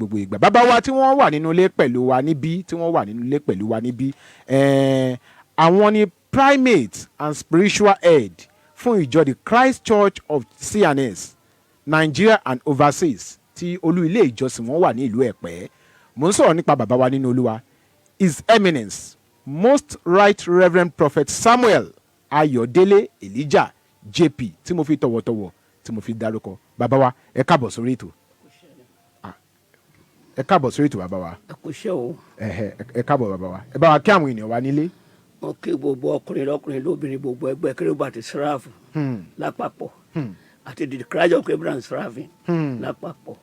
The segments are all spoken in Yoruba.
Gbogbo ìgbà, bàbá wa tí wọ́n wà nínú ilé pẹ̀lú wa níbí, tí wọ́n wà nínú ilé pẹ̀lú wa níbí, àwọn ni primate and spiritual head fún ìjọ the Christ Church of C&S Nigeria and Overseas, tí olú ilé ìjọsìn wọn wà ní ìlú Ẹ̀pẹ́. Mò ń sọ̀rọ̀ nípa bàbá wa nínú Olúwa, His Eminence Most Right Reverend Prophet Samuel Ayọ̀délé Elijah JP, tí mo fi tọ̀wọ̀tọ̀wọ̀ tí mo fi dárúkọ. Bàbá wa, ẹ káàbọ̀ sórí ètò. Ah, ẹ káàbọ̀ sórí ètò, bàbá wa. Ẹ kú iṣẹ́ o. Ẹhẹ, ẹ káàbọ̀, bàbá wa. Ẹ bá wa kí àwọn ènìyàn wa nílé. Mo kí gbogbo ọkùnrin lọkùnrin, lóbìnrin, gbogbo ẹgbẹ́ Kérúbù àti Sẹ́ráfù lápapọ̀ àti the Christ of Abraham Seraphim lápapọ̀,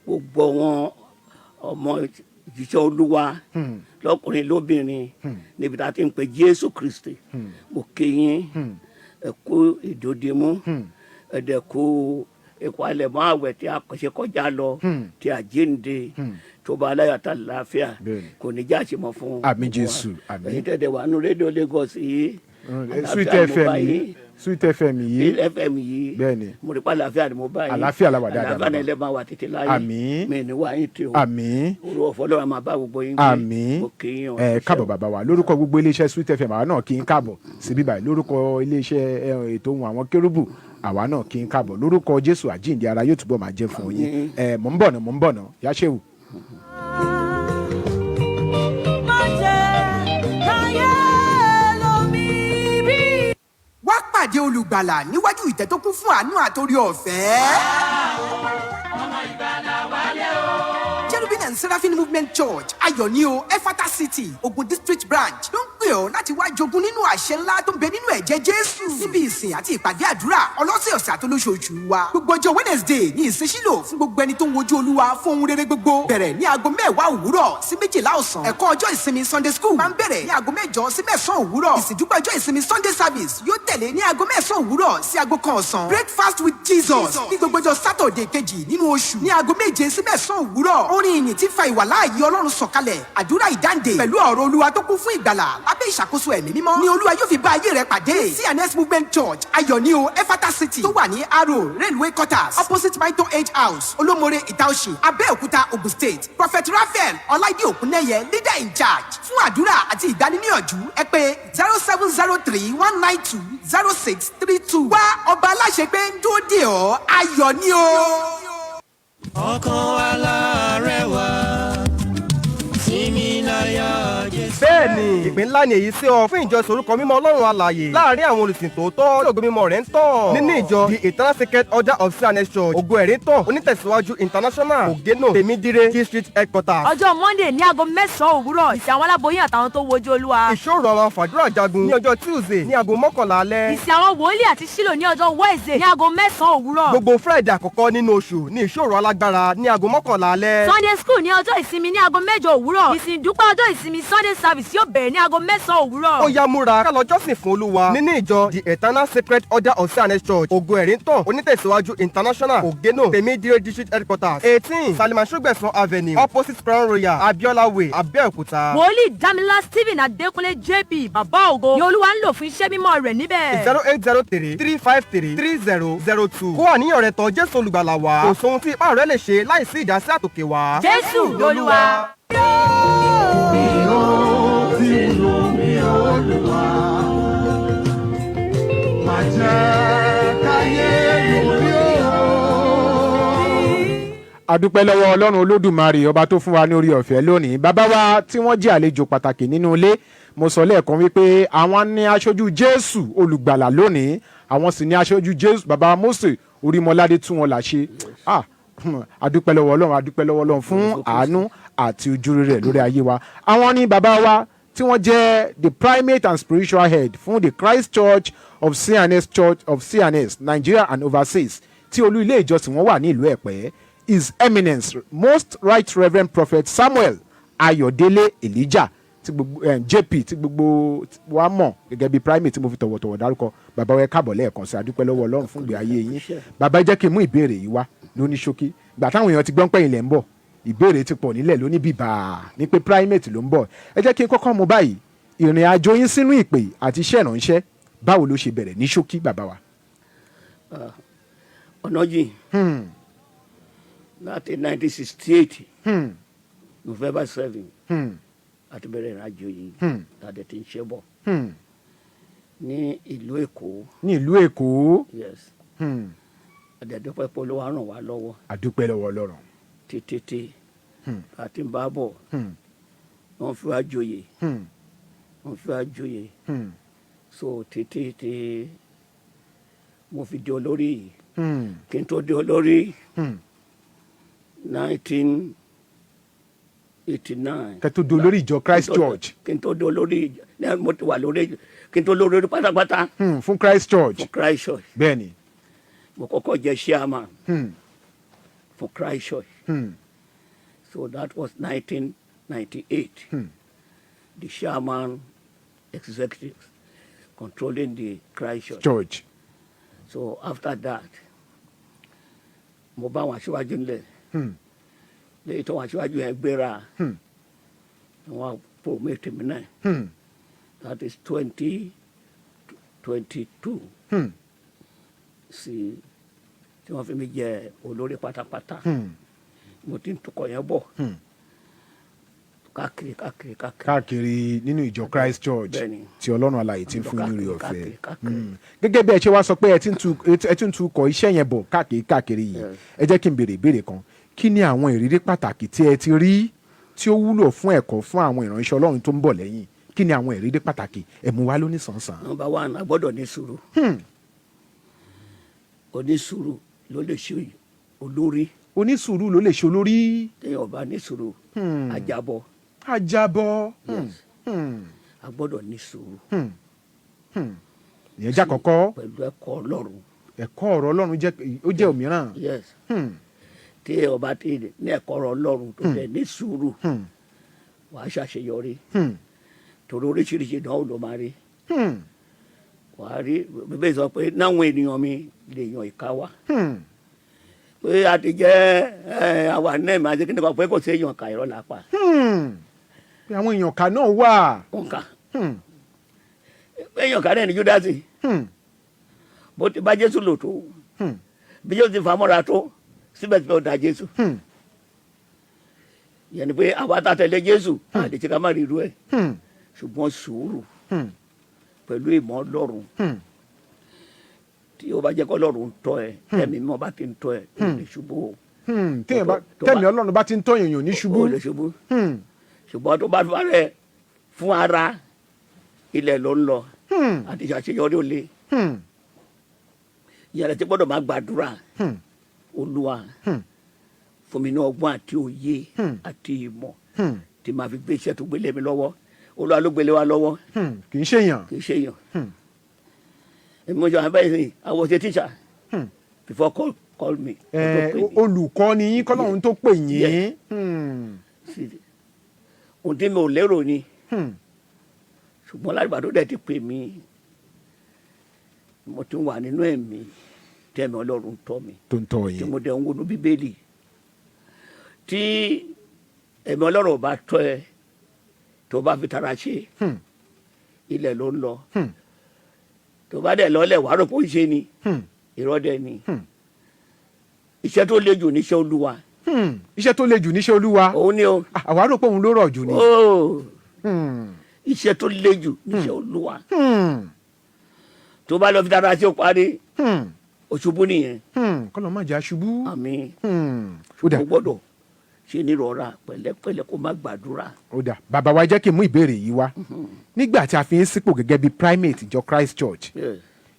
gbogbo wọn ọmọ ìjíṣẹ́ Olúwa lọkùnrin lóbìnrin níbi tá a ti ń pe Jésù Kristi, mo kí yín. Ẹ kú ìdòdìmú, ẹ dẹ̀ kú ìpalẹ̀mọ́ àwẹ̀ tí a ṣe kọjá lọ, tí a jíǹde tó bá aláyàtà láàfíà. Kò ní já àṣemọ fún Àmín. gbogbo wa. Jésù, àmín. Ẹ̀yin tẹ̀dẹ̀ wà nínú rédíò Lagos yìí, Sweet àlàáfíà ni mo FM bá yìí. yín. Sweet FM yìí. FM yìí. Mo rí pa àlàáfíà ni mo bá yín. Àlàáfíà la wà dáadáa, Àlàáfíà ni bàbá. ilẹ̀ máa wà títí láyé. Àmín. Mi ní wà yín tí o. Àmín. Olú ọ̀fọ̀ lọ́wọ́ máa bá gbogbo yín gbé. Àmín. Mo kí yín o. Ẹ káàbọ̀, bàbá wa. Lórúkọ gbogbo iléeṣẹ́ Sweet FM, àwa náà kí n káàbọ̀ síbí báyìí. Lórúkọ iléeṣẹ́ ètò ohun àwọn kérúbù, àwa náà kí n káàbọ̀. Lórúkọ Jésù, àjíǹde ara yóò túbọ̀ máa jẹ́ fún yín. Àmín. Ẹ mò ń bọ̀ náà, mò ń bọ̀ náà, yáṣẹ́wù. Má jẹ́ káyé lómi bí. Wá pàdé olùgbàlà níwájú ìtẹ́ tó kún fún àánú àtòrí ọ̀fẹ́. Cherubim and Seraphim Movement Church, Ayọ̀ní o, Efata City, Ogun District Branch ló ń pè ọ́ láti wá jogún nínú àṣẹ ńlá tó ń bẹ nínú ẹ̀jẹ̀ Jésù. Níbi ìsìn àti ìpàdé àdúrà ọlọ́sẹ̀ọ̀sẹ̀ àtolóṣooṣù wa. Gbogbo ọjọ́ Wednesday ní ìsìn sílò fún gbogbo ẹni tó ń wojú Olúwa fún ohun rere gbogbo. Bẹ̀rẹ̀ ní aago 10 òwúrọ̀ sí 12 ọ̀sán. Ẹ̀kọ́ ọjọ́ ìsinmi Sunday school máa ń bẹ̀rẹ̀ ní aago 8 sí 9 òwúrọ̀. Ìsìndúpẹ́ ọjọ́ ìsinmi Sunday service yóò tẹ̀lé ní aago 9 òwúrọ̀ sí aago 1 ọ̀sán. Breakfast with Jesus ní gbogbo ọjọ́ Saturday kejì nínú oṣù ní aago 7 sí 9 òwúrọ̀. Orin ìyìn tí fa ìwàláàyè Ọlọ́run sọ̀kalẹ̀, àdúrà ìdáǹdè pẹ̀lú ọ̀rọ̀ Olúwa tó kún fún ìgbàlà lábẹ́ ìṣàkóso Ẹ̀mí Mímọ́ ni Olúwa yóò fi bá ayé rẹ pàdé. C&S Movement Church, Ayọ̀ní o, Efata City, tó wà ní Aro Railway Quarters, opposite Mito Age House, Olómore, Ìtaòsì, Abẹ́òkúta, Ogun State. Prophet Raphael Ọláìdí Òkúnnẹ́yẹ, leader in charge. Fún àdúrà àti ìgbaniníyànjú, ẹ pè 07031920632. Wá, ọba aláṣẹ pé ń dúró dè ọ́. Ayọ̀ ni o. Ọkàn alárẹ̀wá sinmi láyà Jésù. Bẹ́ẹ̀ni, ìpín ńlá ni èyí sí ọ fún ìjọsìn orúkọ mímọ́ Ọlọ́run alààyè láàrin àwọn olùsìn tòótọ́ tí ògo mímọ́ rẹ̀ ń tàn nínú ìjọ the Eternal Sacred Order of C&S Church, Ògo Ẹ̀rí Tàn, onítẹ̀síwájú International, Ògénò, Tèmídíré District Headquarters. Ọjọ́ Monday ní aago 9 òwúrọ̀, ìsìn àwọn aláboyún àtàwọn tó wojú Olúwa. Ìṣòro àwọn fàdúrà jagun ní ọjọ́ Tuesday ní aago 11 alẹ́. Ìsìn àwọn wòlíì àti sílò ní ọjọ́ Wednesday ní aago 9 òwúrọ̀. Gbogbo Friday àkọ́kọ́ nínú oṣù ní ìṣòro alágbára ní aago 11 alẹ́. Sunday school ní ọjọ́ ìsinmi ní aago 8 òwúrọ̀. Ìsìn ìdúpẹ́ ọjọ́ ìsinmi Sunday service yóò bẹ̀rẹ̀ ní aago 9 òwúrọ̀. Ó yá, múra ká lọ jọ́sìn fún Olúwa nínú ìjọ the Eternal Sacred Order of C&S Church, Ògo Ẹ̀rí Tàn, onítẹ̀síwájú International, Ògénò, Tèmídíré District Headquarters, 18 Salima Sọgbẹ̀sán Avenue, opposite Crown Royal, Abiola Way, Abẹ́òkúta. Wòlíì Damilá Stephen Adékúnlé JP, Bàbá Ògo, ni Olúwa ń lò fún iṣẹ́ mímọ́ rẹ̀ níbẹ̀. 08033533002. Kó àníyàn rẹ tọ̀ Jésù Olùgbàlà wá. Kò sóhun tí ipá rẹ lè ṣe láìsí ìdásí àtòkè wá. Jésù lolúwa. Tí wù mí, Olúwa, má jẹ́ káyé lù mí o. Adúpẹ́ lọ́wọ́ Ọlọ́run Olódùmarè, ọba tó fún wa ní orí ọ̀fẹ́ lónìí. Bàbá wa tí wọ́n jẹ́ àlejò pàtàkì nínú ilé, mo sọ lẹ́ẹ̀kan wípé àwọn ní aṣojú Jésù Olùgbàlà lónìí, àwọn sì ní aṣojú Jésù, bàbá Mósè Orímọládé tún wọn là ṣe. Ah, adúpẹ́ lọ́wọ́ Ọlọ́run, adúpẹ́ lọ́wọ́ Ọlọ́run fún àánú àti ojúrere rẹ̀ lórí ayé wa. Àwọn ní bàbá wa tí wọ́n jẹ́ the primate and spiritual head fún the Christ Church of C&S Church of C&S Nigeria and Overseas, tí olú ilé ìjọsìn wọn wà ní ìlú Ẹ̀pẹ́, His Eminence Most Right Reverend Prophet Samuel Ayọ̀délé Elijah tí gbogbo JP, tí gbogbo wa mọ̀ gẹ́gẹ́ bí primate tí mo fi tọ̀wọ̀tọ̀wọ̀ dárúkọ. Bàbá wa, ẹ káàbọ̀ lẹ́ẹ̀kan sí. Adúpẹ́ lọ́wọ́ Ọlọ́run fún ìgbé ayé yín. Bàbá, ẹ jẹ́ kí n mú ìbéèrè yìí wá lóní ṣókí. Gbà táwọn èèyàn ti gbọ́n pẹ́yìn lẹ́ ń bọ̀, ìbéèrè ti pọ̀ nílẹ̀ lóní bíbà ní pé primate ló ń bọ̀. Ẹ jẹ́ kí n kọ́kọ́ mú báyìí: ìrìn àjò yín sínú ìpè àti iṣẹ́ ìránṣẹ́, báwo ló ṣe bẹ̀rẹ̀ ní ṣókí, bàbá wa? Ọ̀nà jìn. Láti 1968 November 7 àti bẹ̀rẹ̀ ìrìnàjò yìí tàdé tí ń ṣe bọ̀ ní ìlú Èkó. Ní ìlú Èkó. Yes. Àdẹ̀dẹ́pẹ́ pé Olúwa ràn wá lọ́wọ́. Àdúpẹ́ lọ́wọ́ Ọlọ́run. Títí àti ń bá bọ̀, wọ́n fi wá joyè, wọ́n fi wá joyè. So títí tí mo fi di olórí yìí, kí n tó di olórí, 1989. Kẹ́ tó di olórí ìjọ Christ Church. Kí n tó di olórí ní mo ti wà lórí, kí n tó lórí pátápátá. Fún Christ Church. Fún Christ Church. Bẹ́ẹ̀ni. Mo kọ́kọ́ jẹ́ chairman fún Christ Church. So that was 1998. The chairman executive controlling the Christ Church. Church. So after that, mo bá àwọn aṣíwájú nílẹ̀. Lẹ́yìn tó àwọn aṣíwájú yẹn gbéra, wọ́n promote mi náà. That is 2022. Sí tí wọ́n fi mi jẹ olórí pátápátá. Mo ti ń tukọ̀ yẹn bọ̀. Káàkiri, káàkiri, káàkiri. Káàkiri nínú ìjọ Christ Church. Bẹ́ẹ̀ni. Tí Ọlọ́run alààyè ti ń fún yín lórí ọ̀fẹ́. Káàkiri, káàkiri. Gẹ́gẹ́ bí ẹ ṣe wá sọ pé ẹ ti ń tukọ̀ iṣẹ́ yẹn bọ̀ káàkiri káàkiri yìí, ẹ jẹ́ kí n béèrè ìbéèrè kan. Kí ni àwọn ìrírí pàtàkì tí ẹ ti rí tí ó wúlò fún ẹ̀kọ́ fún àwọn ìránṣẹ́ Ọlọ́run tó ń bọ̀ lẹ́yìn? Kí ni àwọn ìrírí pàtàkì? Ẹ mú wá lóní sànsàn. Number one, a gbọ́dọ̀ ní sùúrù. Onísùúrù ló lè ṣe olórí. Onísùúrù ló lè ṣe olórí. Téèyàn bá ní sùúrù, ajábọ̀. Ajábọ̀. Yes. A gbọ́dọ̀ ní sùúrù. Ìyẹn jẹ́ àkọ́kọ́. Pẹ̀lú ẹ̀kọ́ Ọlọ́run. Ẹ̀kọ́ ọ̀rọ̀ Ọlọ́run jẹ́, ó jẹ́ òmíràn. Yes. Tí ọba ti ní ẹ̀kọ́ ọ̀rọ̀ Ọlọ́run tó tẹ̀ ní sùúrù, wàá ṣàṣeyọrí. Torí oríṣiríṣi ìdánwò ló máa rí. Wàá rí Bíbélì sọ pé náwọn ènìyàn mi lè yan ìka wá. Pé a ti jẹ́ ẹ àwa náà máa ṣe kí ni kan pé kò sí èèyàn kà, irọ́ là pa. Pé àwọn èèyàn kà náà wà. Òǹkà èèyàn kà náà ní Júdásì. Bó ti bá Jésù lò tó, bí Jésù ti fàmọ́ra tó, síbẹ̀síbẹ̀ ó da Jésù. Yẹn ni pé àwa tá a tẹ̀lé Jésù, àlè tí ká má rí irú ẹ̀. Ṣùgbọ́n sùúrù pẹ̀lú ìmọ̀ Ọlọ́run, tí ó bá jẹ́ kọ́ Ọlọ́run tọ́ ẹ, ẹ̀mí mímọ́ bá ti ń tọ́ ẹ, ó lè ṣubú o. Téèyàn bá tẹ̀mí Ọlọ́run bá ti ń tọ́ èèyàn ní ṣubú. Ó lè ṣubú. Ṣùgbọ́n tó bá fara ẹ fún ara, ilẹ̀ ló ń lọ. Àti ṣàṣeyọrí ó le. Ìyàrá tí gbọ́dọ̀ máa gbàdúrà. Olúwa, fún mi ní ọgbọ́n àti òye àti ìmọ̀ tí màá fi gbé iṣẹ́ tó gbélé mi lọ́wọ́. Olúwa ló gbélé wa lọ́wọ́. Kì í ṣèyàn. Kì í ṣe èèyàn. Èmi mo ṣe àwọn abẹ́rẹ́ sìn, I was a teacher before call me. Ẹ, olùkọ́ ni yín kọ́lọ́run tó pè yín. Yes. Ohun tí mi ò lérò ni. Ṣùgbọ́n látìgbà tó dẹ̀ ti pè mí, mo ti wà nínú ẹ̀mí tẹ̀mí Ọlọ́run tọ́ mi. Tó ń tọ́ Tí yín. mo dẹ̀ ń wọnú Bíbélì, tí ẹ̀mí Ọlọ́run ò bá tọ́ ẹ, tó bá fi tara ṣe, ilẹ̀ ló ń lọ. Tó bá dẹ̀ lọ́lẹ̀, wàá rò pé ó ń ṣe ni. Irọ́ dẹ̀ ni. Iṣẹ́ tó le jù níṣẹ́ Olúwa. Iṣẹ́ tó le jù níṣẹ́ Olúwa. Òun ni o. Ah, àwa rò pé òun ló rọ̀ jù ni. Oh, iṣẹ́ tó le jù níṣẹ́ Olúwa. Tó bá lọ fi tara ṣe, ó parí. Òṣùbù nìyẹn. Kọ́lọ́ má jẹ́ aṣubú. Àmín. Ó dà. O gbọ́dọ̀ ṣe nírọ̀ra pẹ̀lẹ́pẹ̀lẹ́, kó má gbàdúrà. Ó dà, bàbá wa, jẹ́ kí n mú ìbéèrè yìí wá. Nígbà tí a fi ń sípò gẹ́gẹ́ bí primate ìjọ Christ Church,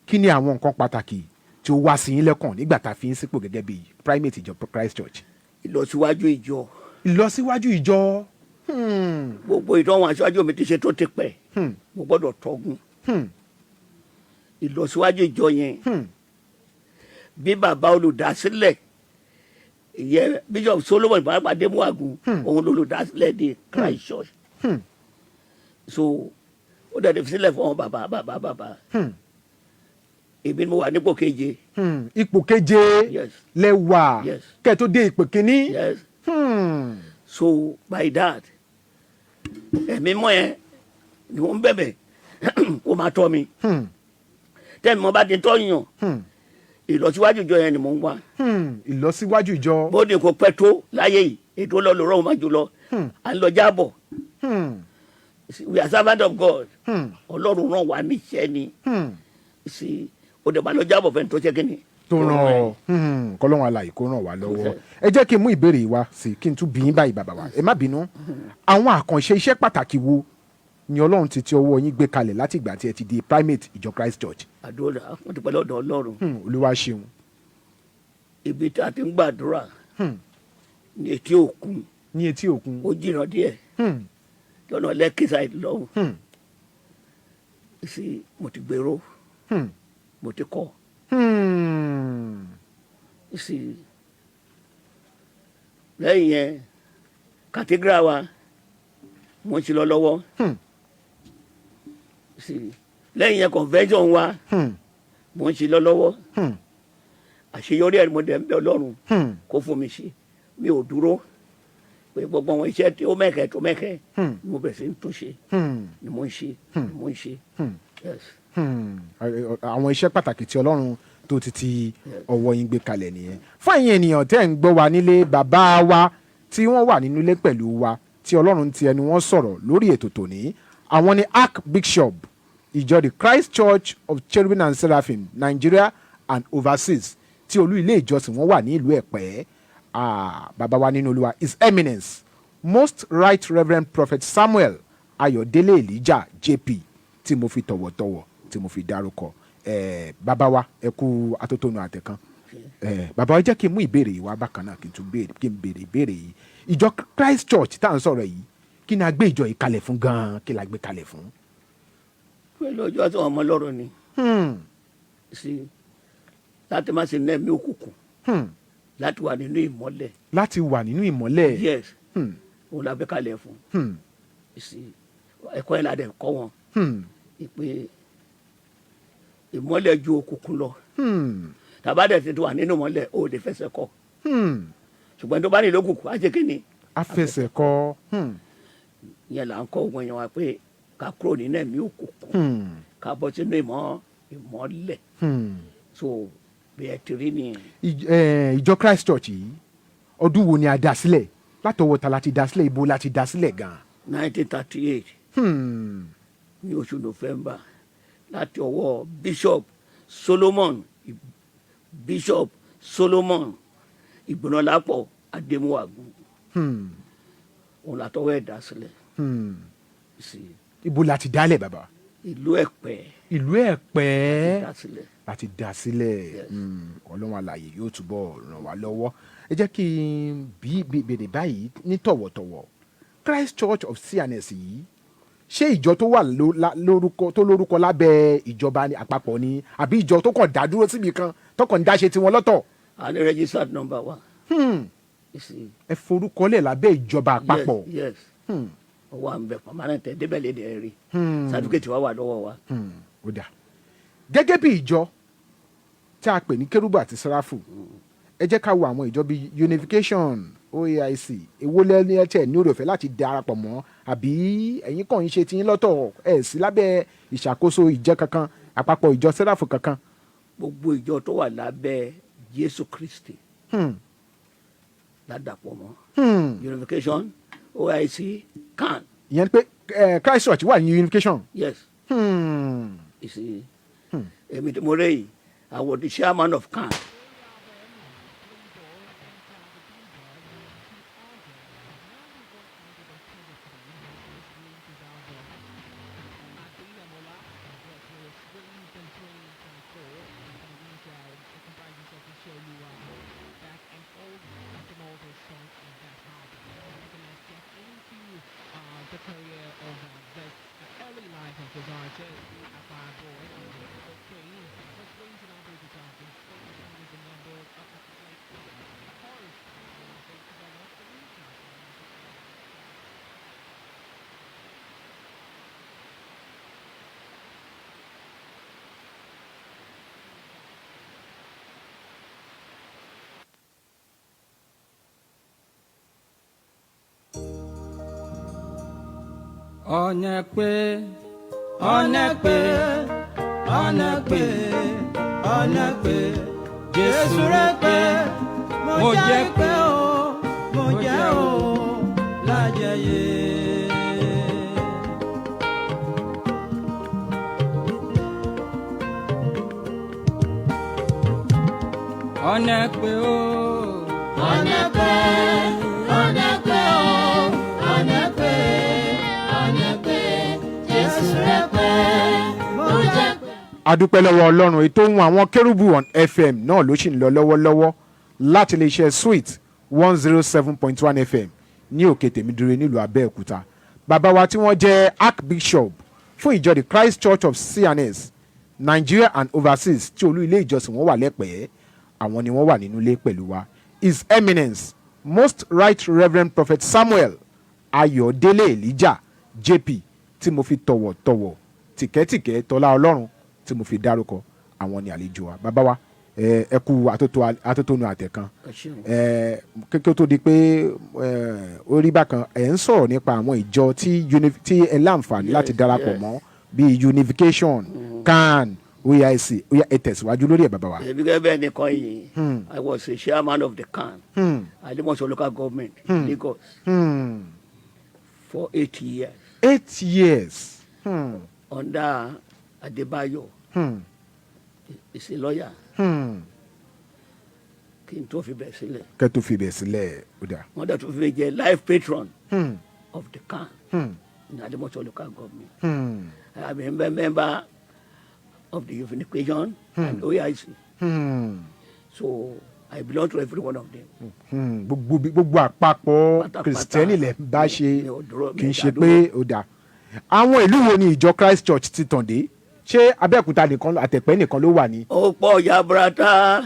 kí ni àwọn nǹkan pàtàkì tí ó wá sí yín lẹ́kàn nígbà tá a fi ń sípò gẹ́gẹ́ bí primate ìjọ Christ Church? Ìlọsíwájú ìjọ. Ìlọsíwájú ìjọ. Gbogbo ìdánwò aṣáájú mi ti ṣe tó ti pẹ́, mo gbọ́dọ̀ tọ́gun. Ìlọsíwájú ìjọ yẹn, bí bàbá olùdásílẹ̀ ìyẹn Bishop Solomon Ìbárapadé Muagun, òun lolùdásílẹ̀ di Christ Church. So ó dẹ̀ ti fi sílẹ̀ fún àwọn bàbá bàbá bàbá. Èmi ni mo wà nípò keje. Ipò keje Yes. lẹ wà Yes. kẹ́ ẹ tó dé ipò kínní. Yes. So by that, ẹ̀mí mọ́ yẹn ni wọ́n ń bẹ̀bẹ̀ kó máa tọ́ mi. Tẹ́mi mo bá ti tọ́ yàn, ìlọsíwájú ìjọ yẹn ni mò ń wá. Ìlọsíwájú ìjọ. Bó ní kò pẹ́ tó láyé yìí, Ètò lọ lòrọ̀ wọn jù lọ, à ń lọ jábọ̀. We are servant of God. Ọlọ́run rán wa níṣẹ́ ni sí o dẹ̀ bá lọ jábọ̀ fẹ́ni tó ṣe kí ni. Tó ràn ọ́, kọ́lọ́run alààyè kó ràn wá lọ́wọ́. Ẹ jẹ́ kí n mú ìbéèrè yìí wá sí, kí n tún bí yín báyìí. Bàbá wa, ẹ má bínú, àwọn àkànṣe iṣẹ́ pàtàkì wo ni Ọlọ́run ti ti ọwọ́ yín gbé kalẹ̀ láti ìgbà tí ẹ ti di primate ìjọ Christ Church? Àdúrà, wọ́n ti pẹ́ lọ́dọ̀ Ọlọ́run. Olúwa ṣeun. Ibi tí a ti ń gbàdúrà ní etí òkun. Ní etí òkun. Ó jìnnà díẹ̀ lọ́nà Lẹ́kì side lọ́hùn. Sí mo ti gbèrò, mo ti kọ́. Sí lẹ́yìn yẹn, cathedral wa, mo ń ṣe lọ lọ́wọ́. Sí lẹ́yìn yẹn, convention wa, mo ń ṣe lọ lọ́wọ́. Àṣeyọrí ẹ̀, mo dẹ̀ ń bẹ Ọlọ́run kó fún mi ṣe. Mi ò dúró pé gbogbo àwọn iṣẹ́ tí ó mẹ́kẹ́ tó mẹ́kẹ́ ni mo bẹ̀rẹ̀ sí ń tún ṣe, ni mo ń ṣe, ni mo ń ṣe, yes. Àwọn iṣẹ́ pàtàkì tí Ọlọ́run tó ti ọwọ́ yín gbé kalẹ̀ nìyẹn. Fún ẹ̀yin ènìyàn tẹ́ ń gbọ́ wa nílé, bàbá wa tí wọ́n wà nínú ilé pẹ̀lú wa, tí Ọlọ́run ti ẹnu wọn sọ̀rọ̀ lórí ètò tòní, àwọn ni Archbishop ìjọ the Christ Church of Cherubim and Seraphim Nigeria and overseas, tí olú ilé ìjọsìn wọn wà ní ìlú Ẹ̀pẹ́. Bàbá wa nínú Olúwa, His Eminence Most Right Reverend Prophet Samuel Ayọ̀délé Elijah JP, tí mo fi tọ̀wọ̀tọ̀wọ̀ tí mo fi dárúkọ. Bàbá wa, ẹ kú atótónu àtẹ̀kan. Bàbá wa, jẹ́ kí n mú ìbéèrè yìí wá bákan náà, kí n tún béèrè, kí n béèrè ìbéèrè yìí. Ìjọ Christ Church tá à ń sọ̀rọ̀ yìí, kí ni a gbé ìjọ yìí kalẹ̀ fún gan-an? Kí la gbé kalẹ̀ fún? Pẹ̀lú ọjọ́ tí wọ́n mọ Ọlọ́run ni sí láti má ṣe nẹ́ẹ̀mí òkùnkùn, láti wà nínú ìmọ́lẹ̀. Láti wà nínú ìmọ́lẹ̀. Yes, òun la gbé kalẹ̀ fún. Sí ẹ̀kọ́ yẹn la dẹ̀ kọ́ wọn ìpè ìmọ́lẹ̀ ju òkùnkùn lọ. Tàbá dẹ̀ ti wà nínú ìmọ́lẹ̀, ó lè fẹsẹ̀ kọ. Ṣùgbọ́n tó bá nílò òkùnkùn, á ṣe kí ni? Afẹsẹ̀kọ. Ìyẹn là ń kọ́ ògùn yẹn wa pé ká kúrò nínú ẹ̀mí òkùnkùn, ká bọ́ sínú ìmọ́lẹ̀. So bí ẹ ti rí nìyẹn. Ìjọ Christ Church yìí, ọdún wo ni a dá sílẹ̀? Látọwọ́ ta la ti dá sílẹ̀? Ibo la ti dá sílẹ̀ gan-an? 1938 ní oṣù November, láti ọwọ́ Bishop Solomon Ìgbónálápọ̀ Adémúwàgún. Òun látọwọ́ ẹ̀ dá sílẹ̀. Sí. Ibo la ti dálẹ̀, bàbá? Ìlú Ẹ̀pẹ́. Ìlú Ẹ̀pẹ́. Dá sílẹ̀. Láti dá sílẹ̀. Yes. Ọlọ́run alààyè yóò túbọ̀ ràn wá lọ́wọ́. Ẹ jẹ́ kí n bí béèrè báyìí ní tọ̀wọ̀tọ̀wọ̀, Christ Church of C&S yìí, ṣé ìjọ tó wà lórúkọ tó lórúkọ lábẹ́ ìjọba ní àpapọ̀ ni, àbí ìjọ tó kàn dá dúró síbi kan, tó kàn ń dá ṣe tiwọn lọ́tọ̀? A ní registered number wa. You see. Ẹ forúkọlẹ̀ lábẹ́ ìjọba àpapọ̀? Yes. Ó wà ń bẹ permanent, ẹ débẹ̀ lè dẹ̀ rí. Certificate wa wà lọ́wọ́ wa. Ó dà. Gẹ́gẹ́ bí ìjọ tí a pè ní Kérúbù àti Sẹ́ráfù, ẹ jẹ́ ká wo àwọn ìjọ bíi Unification, OAIC, èwo lẹ́ni ẹ tẹ̀ ní oore ọ̀fẹ́ láti darapọ̀ mọ́, àbí ẹ̀yin kàn ń ṣe tiyín lọ́tọ̀, ẹ̀ sí lábẹ́ ìṣàkóso ìjọ kankan, àpapọ̀ ìjọ Sẹ́ráfù kankan? Gbogbo ìjọ tó wà lábẹ́ Jésù Kristi ládàpọ̀ mọ́. Unification, OIC, CAN. Ìyẹn ni pé Christ Church wà ní Unification? Yes. You see, èmi tí mo rẹ́ yìí, I was the chairman of CAN. Onye kpe, onye kpe, onye kpe, Jésù rẹ pé, mo jẹ́ pé o, mo jẹ́ o lájẹyè. Ọ̀nà pé o. Ọ̀nà pé, ọ̀nà pé o, ọ̀nà pé, ọ̀nà pé, Jésù rẹ̀ pé, ó jẹ́ pé. Adúpẹ́ lọ́wọ́ Ọlọ́run. Ètò ohun àwọn Kérúbù on FM náà ló sì ń lọ lọ́wọ́lọ́wọ́ láti iléeṣẹ́ Sweet 107.1 FM ní Òkè Tèmídire nílùú Abẹ́òkúta. Bàbá wa tí wọ́n jẹ́ Archbishop fún ìjọ the Christ Church of C&S Nigeria and Overseas, tí olú ilé ìjọsìn wọn wà lẹ́pẹ̀ẹ́, àwọn ni wọ́n wà nínú ilé pẹ̀lú wa, His Eminence Most Right Reverend Prophet Samuel Ayọ̀délé Elijah JP, tí mo fi tọ̀wọ̀tọ̀wọ̀, tìkẹ́tìkẹ́, tọ́lá Ọlọ́run tí mo fi dárúkọ. Àwọn ni àlejò wa. Bàbá wa, ẹ kú atótónu àtẹ̀kan. Ẹ ṣeun. Kékeré tó di pé ó rí bákan, ẹ ń sọ̀rọ̀ nípa àwọn ìjọ tí ẹ láǹfààní láti darapọ̀ mọ́ bíi Unification, CAN, OIC. Ó yá, ẹ tẹ̀síwájú lórí ẹ̀, bàbá wa. Èmi gẹ́gẹ́ bẹ́ẹ̀ nìkan yìí, I was a chairman of the CAN, Alimosho Local Government, Lagos, for 8 years. 8 years. Under Adebayo, is a lawyer, kí n tó fi bẹ̀ sílẹ̀. Kẹ́ tó fi bẹ̀ sílẹ̀, ó dà. Wọ́n dẹ̀ tún fi jẹ́ life patron of the CAN in Alimosho Local Government. I have been a member of the Unification and OIC. So I belong to every one of them. Gbogbo àpapọ̀ Pátápátá. Kìrìsìtẹ́nì lẹ̀ ń bá ṣe. Mi ò dúró, mi Kì í ò ṣe dá pé ó dà. Àwọn ìlú wo ni ìjọ Christ Church ti tàn dé? Ṣé Abẹ́òkúta nìkan, àtẹ̀pẹ́ nìkan ló wà ní? Ó pọ̀ yaburata,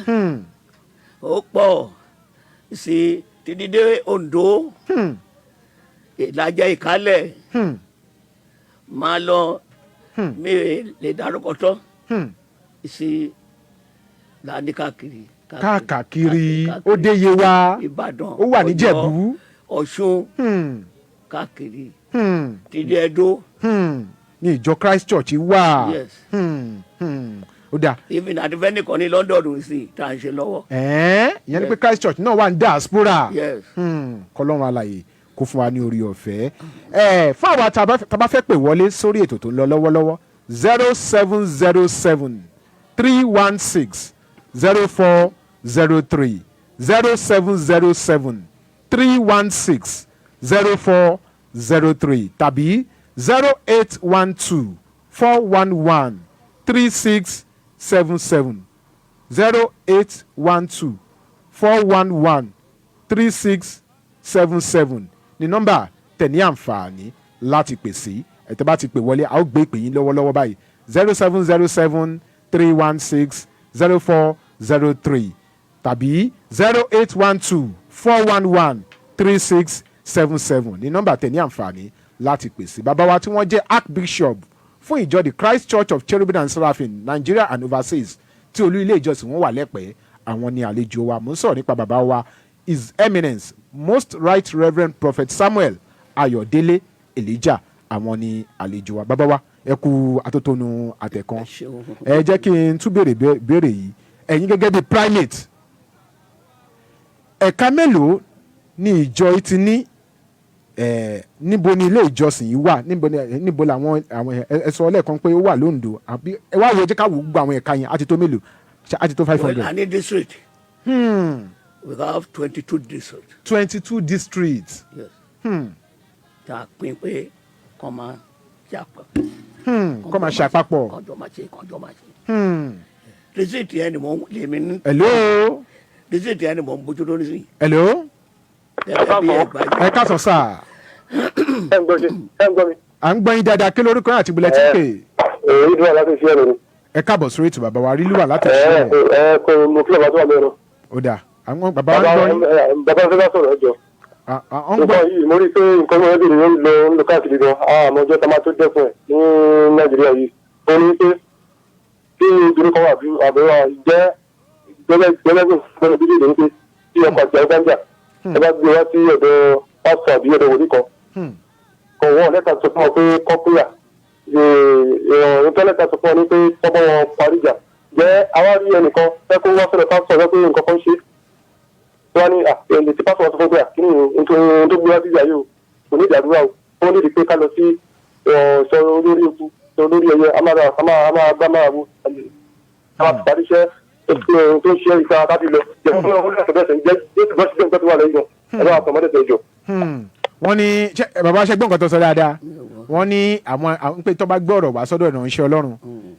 ó pọ̀ sí títí dé Oǹdó, Ìlàjẹ, Ìkálẹ̀, máa lọ, mi lè dárúkọ tán sí láàní káàkiri. Káàkiri, ó dé Yewa, Ìbàdàn, ó wà Ọ̀yọ́, níjẹ̀bú. Ọ̀ṣun, káàkiri, títí Ẹdó. Ní ìjọ Christ Church wà. Yes. Ó dà. Even àti kan ní London sí tá à ń ṣe lọ́wọ́. Ẹ̀ẹ́n, ìyẹn ni pé Yes. Christ Church náà wà ní diaspora. Yes. Kọlọ́run alàyè kó fún wa ní orí ọ̀fẹ́. Ẹ fún àwa tá a bá fẹ́ pè wọlé sórí ètò tó ń lọ lọ́wọ́lọ́wọ́, 07073160403, 07073160403 tàbí 08124113677, 08124113677 ní nọ́mbà tẹ̀ ní àǹfààní láti pè sí. Ẹ̀tẹ́ bá ti pè wọlé, a ó gbé ìpè yín lọ́wọ́lọ́wọ́ báyìí, 07073160403 tàbí 08124113677 ní nọ́mbà tẹ̀ ní àǹfààní láti pè sí. Bàbá wa tí wọ́n jẹ́ Archbishop fún ìjọ the Christ Church of Cherubim and Seraphim Nigeria and Overseas, tí olú ilé ìjọsìn wọn wà lẹ́pẹ́, àwọn ni àlejò wa. Mò ń sọ̀rọ̀ nípa bàbá wa, His Eminence Most Right Reverend Prophet Samuel Ayọ̀délé Elijah. Àwọn ni àlejò wa. Bàbá wa, ẹ kú atótónu àtẹ̀kan. Ẹ ṣeun. Ẹ jẹ́ kí n tún béèrè béèrè yìí. Ẹ̀yin gẹ́gẹ́ bí primate, ẹ̀ka mélòó ni ìjọ yìí ti ní? Níbo ni ilé ìjọsìn yìí wà? Níbo làwọn àwọn ẹ sọ lẹ́ẹ̀kan pé ó wà lóńdó, àbí? Ẹ wá wo, jẹ́ ká wò gbogbo àwọn ẹ̀ka yẹn, á ti tó mélòó? Ṣé á ti tó five Well, hundred? a ní district. We have 22 districts. 22 districts. Yes. Tá a pín pé kọ́ máa ṣe àpapọ̀. Kọ́ máa ṣàpapọ̀. Kọ́jọ́ máa ṣe, kọ́jọ́ máa ṣe. District yẹn ni mò ń lèmi ní. Hello. District yẹn ni mò ń bójú tó nísìnyí. Hello. Gẹ́gẹ́ bí ẹgbàá Ẹ káàsán, sir. Ẹ ń gbọ́ ṣe, ẹ ń gbọ́ mi. À ń gbọ́ yín dáadáa. Kí lórúkọ yín àti ìbílẹ̀ tí ń pè? Èyí dúró láti fi ẹ̀rọ ni. Ẹ káàbọ̀ sórí ètò, bàbá wa rí lùwà láti Ẹ ṣe. ẹ kò mo kí bàbá tó wà mẹ́rin. Ó dà, àwọn bàbá wa ń gbọ́ yín. Bàbá fẹ́ bá sọ̀rọ̀, ẹ jọ. À ń gbọ́. Nǹkan yìí, mo rí i pé nǹkan náà lè ń lọ káàkiri gan. Àmọ́ ọjọ́ tá a máa tó dẹ́kun ẹ̀ ní Nàìjíríà yìí. Ó ní pé kí obìnrin kan wà bí àbẹ̀wò jẹ́ gẹ́gẹ́ bí gbọ́dọ̀ bí lè ní pé tí ọkọ àti àwọn gbàǹjà ẹ bá gbé wá sí ọ̀dọ̀ pásítọ̀ àbí ọ̀dọ̀ wòlíì kan. Kọ̀wọ́ lẹ́tà sọ fún ọ pé kọ́pìyà ìrọ̀rùn lẹ́tà sọ fún ọ ní pé kọ́ bá wọn parí ìjà jẹ́. Àwa rí ẹnìkan fẹ́ kó wá sọ̀rọ̀ pásítọ̀ fẹ́ pé nǹkan kan ṣe. Wọ́n ní ẹ̀ẹ́dẹ̀ tí pásítọ̀ sọ fún pé kí ni ohun tó gbé wá sí ìyá yìí o, kò ní ìdádúrà o. Wọ́n ní ìdí pé ká lọ sí sọ olórí eku, sọ olórí ẹyẹ, a máa bá máa wo a máa parí iṣẹ́ tó ń ṣe ìta láti lọ. Jẹ́ fún ọ̀hún láti bẹ́sẹ̀ jẹ́ Jésù bọ́ sí tó wà lẹ́yìn gan. Ẹ bá wa tọ̀ mọ́tẹ̀sẹ̀ jọ. Wọ́n ní bàbá ṣe gbọ́ nǹkan tó sọ dáadáa. Wọ́n ní àwọn pé tó bá gbọ́ ọ̀rọ̀ wá sọ́dọ̀ ìránṣẹ́ Ọlọ́run,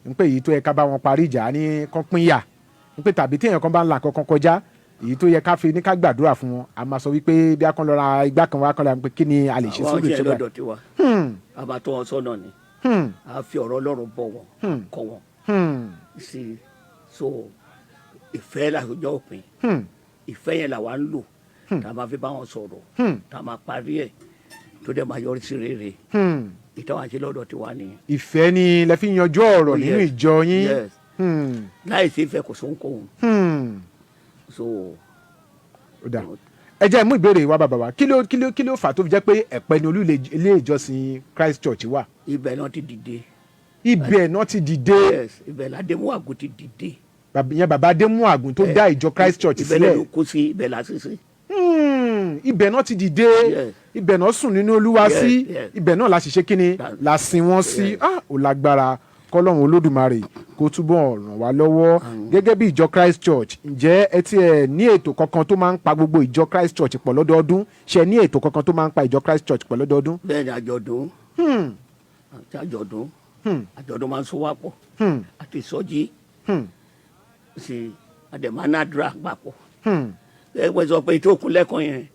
ń pé èyí tó yẹ ká bá wọn parí ìjà ní kán pín yà, ń pé tàbí téèyàn kan bá ń la nǹkan kan kọjá, èyí tó yẹ ká fi ní ká gbàdúrà fún wọn, a máa sọ wípé bí a kan lọ ra igbá kan wá kan lọ, pé kí ni a lè ṣe àwọn sórí ṣe ìtura. lọ́dọ̀ tiwa, a máa tọ́ wọn sọ́nà ni, a fi ọ̀rọ̀ Ọlọ́run bọ̀ wọ́n, kọ́ wọn sí. So ìfẹ́ làwùjọ òpin, ìfẹ́ yẹn làwa ń lò tá a máa fi bá wọn sọ̀rọ̀, tá a máa parí ẹ̀ tó dẹ̀ máa yọrí sí rere. Ìtàn àti lọ́dọ̀ tiwa nìyẹn. Ìfẹ́ ni lẹ fi yanjú ọ̀rọ̀ nínú ìjọ yín. Yes. Láì sí ìfẹ́, kò sóhunkóhun. So Ó dà, ẹ jẹ́ mú ìbéèrè wa, bàbá wa. Kí ló fà tó fi jẹ́ pé Ẹ̀pẹ́ ni olú ilé ìjọsìn Christ Church wà? Ibẹ̀ náà ti dìde. Ibẹ̀ náà ti dìde? Yes, ibẹ̀ ládémúàgùn ti dìde. Ìyẹn bàbá Adémúàgùn tó dá ìjọ Christ Church Ibẹ̀ náà sílẹ̀. ló kó sí, ibẹ̀ lásìsí. Ibẹ̀ náà ti dìde. Yes. Ibẹ̀ náà sùn nínú Olúwa sí. Yes. Ibẹ̀ náà la sì ṣe kíni, la sin wọ́n sí. Ah, ò lágbára. Kọ́lọ́run Olódùmarè kó túbọ̀ ràn wá lọ́wọ́. Gẹ́gẹ́ bí ìjọ Christ Church, ǹjẹ́ ẹ ti ẹ̀ ní ètò kankan tó máa ń pa gbogbo ìjọ Christ Church pọ̀ lọ́dọọdún? Ṣe ní ètò kankan tó máa ń pa ìjọ Christ Church pọ̀ lọ́dọọdún? Bẹ́ẹ̀ ni, àjọ̀dún àti àjọ̀dún, àjọ̀dún máa ń so wá pọ̀, àti ìsọjí sí àdèmánádùrà papọ̀. Ẹ wọ́n sọ pé ìtòkùn lẹ́kọ̀ọ́ yẹn,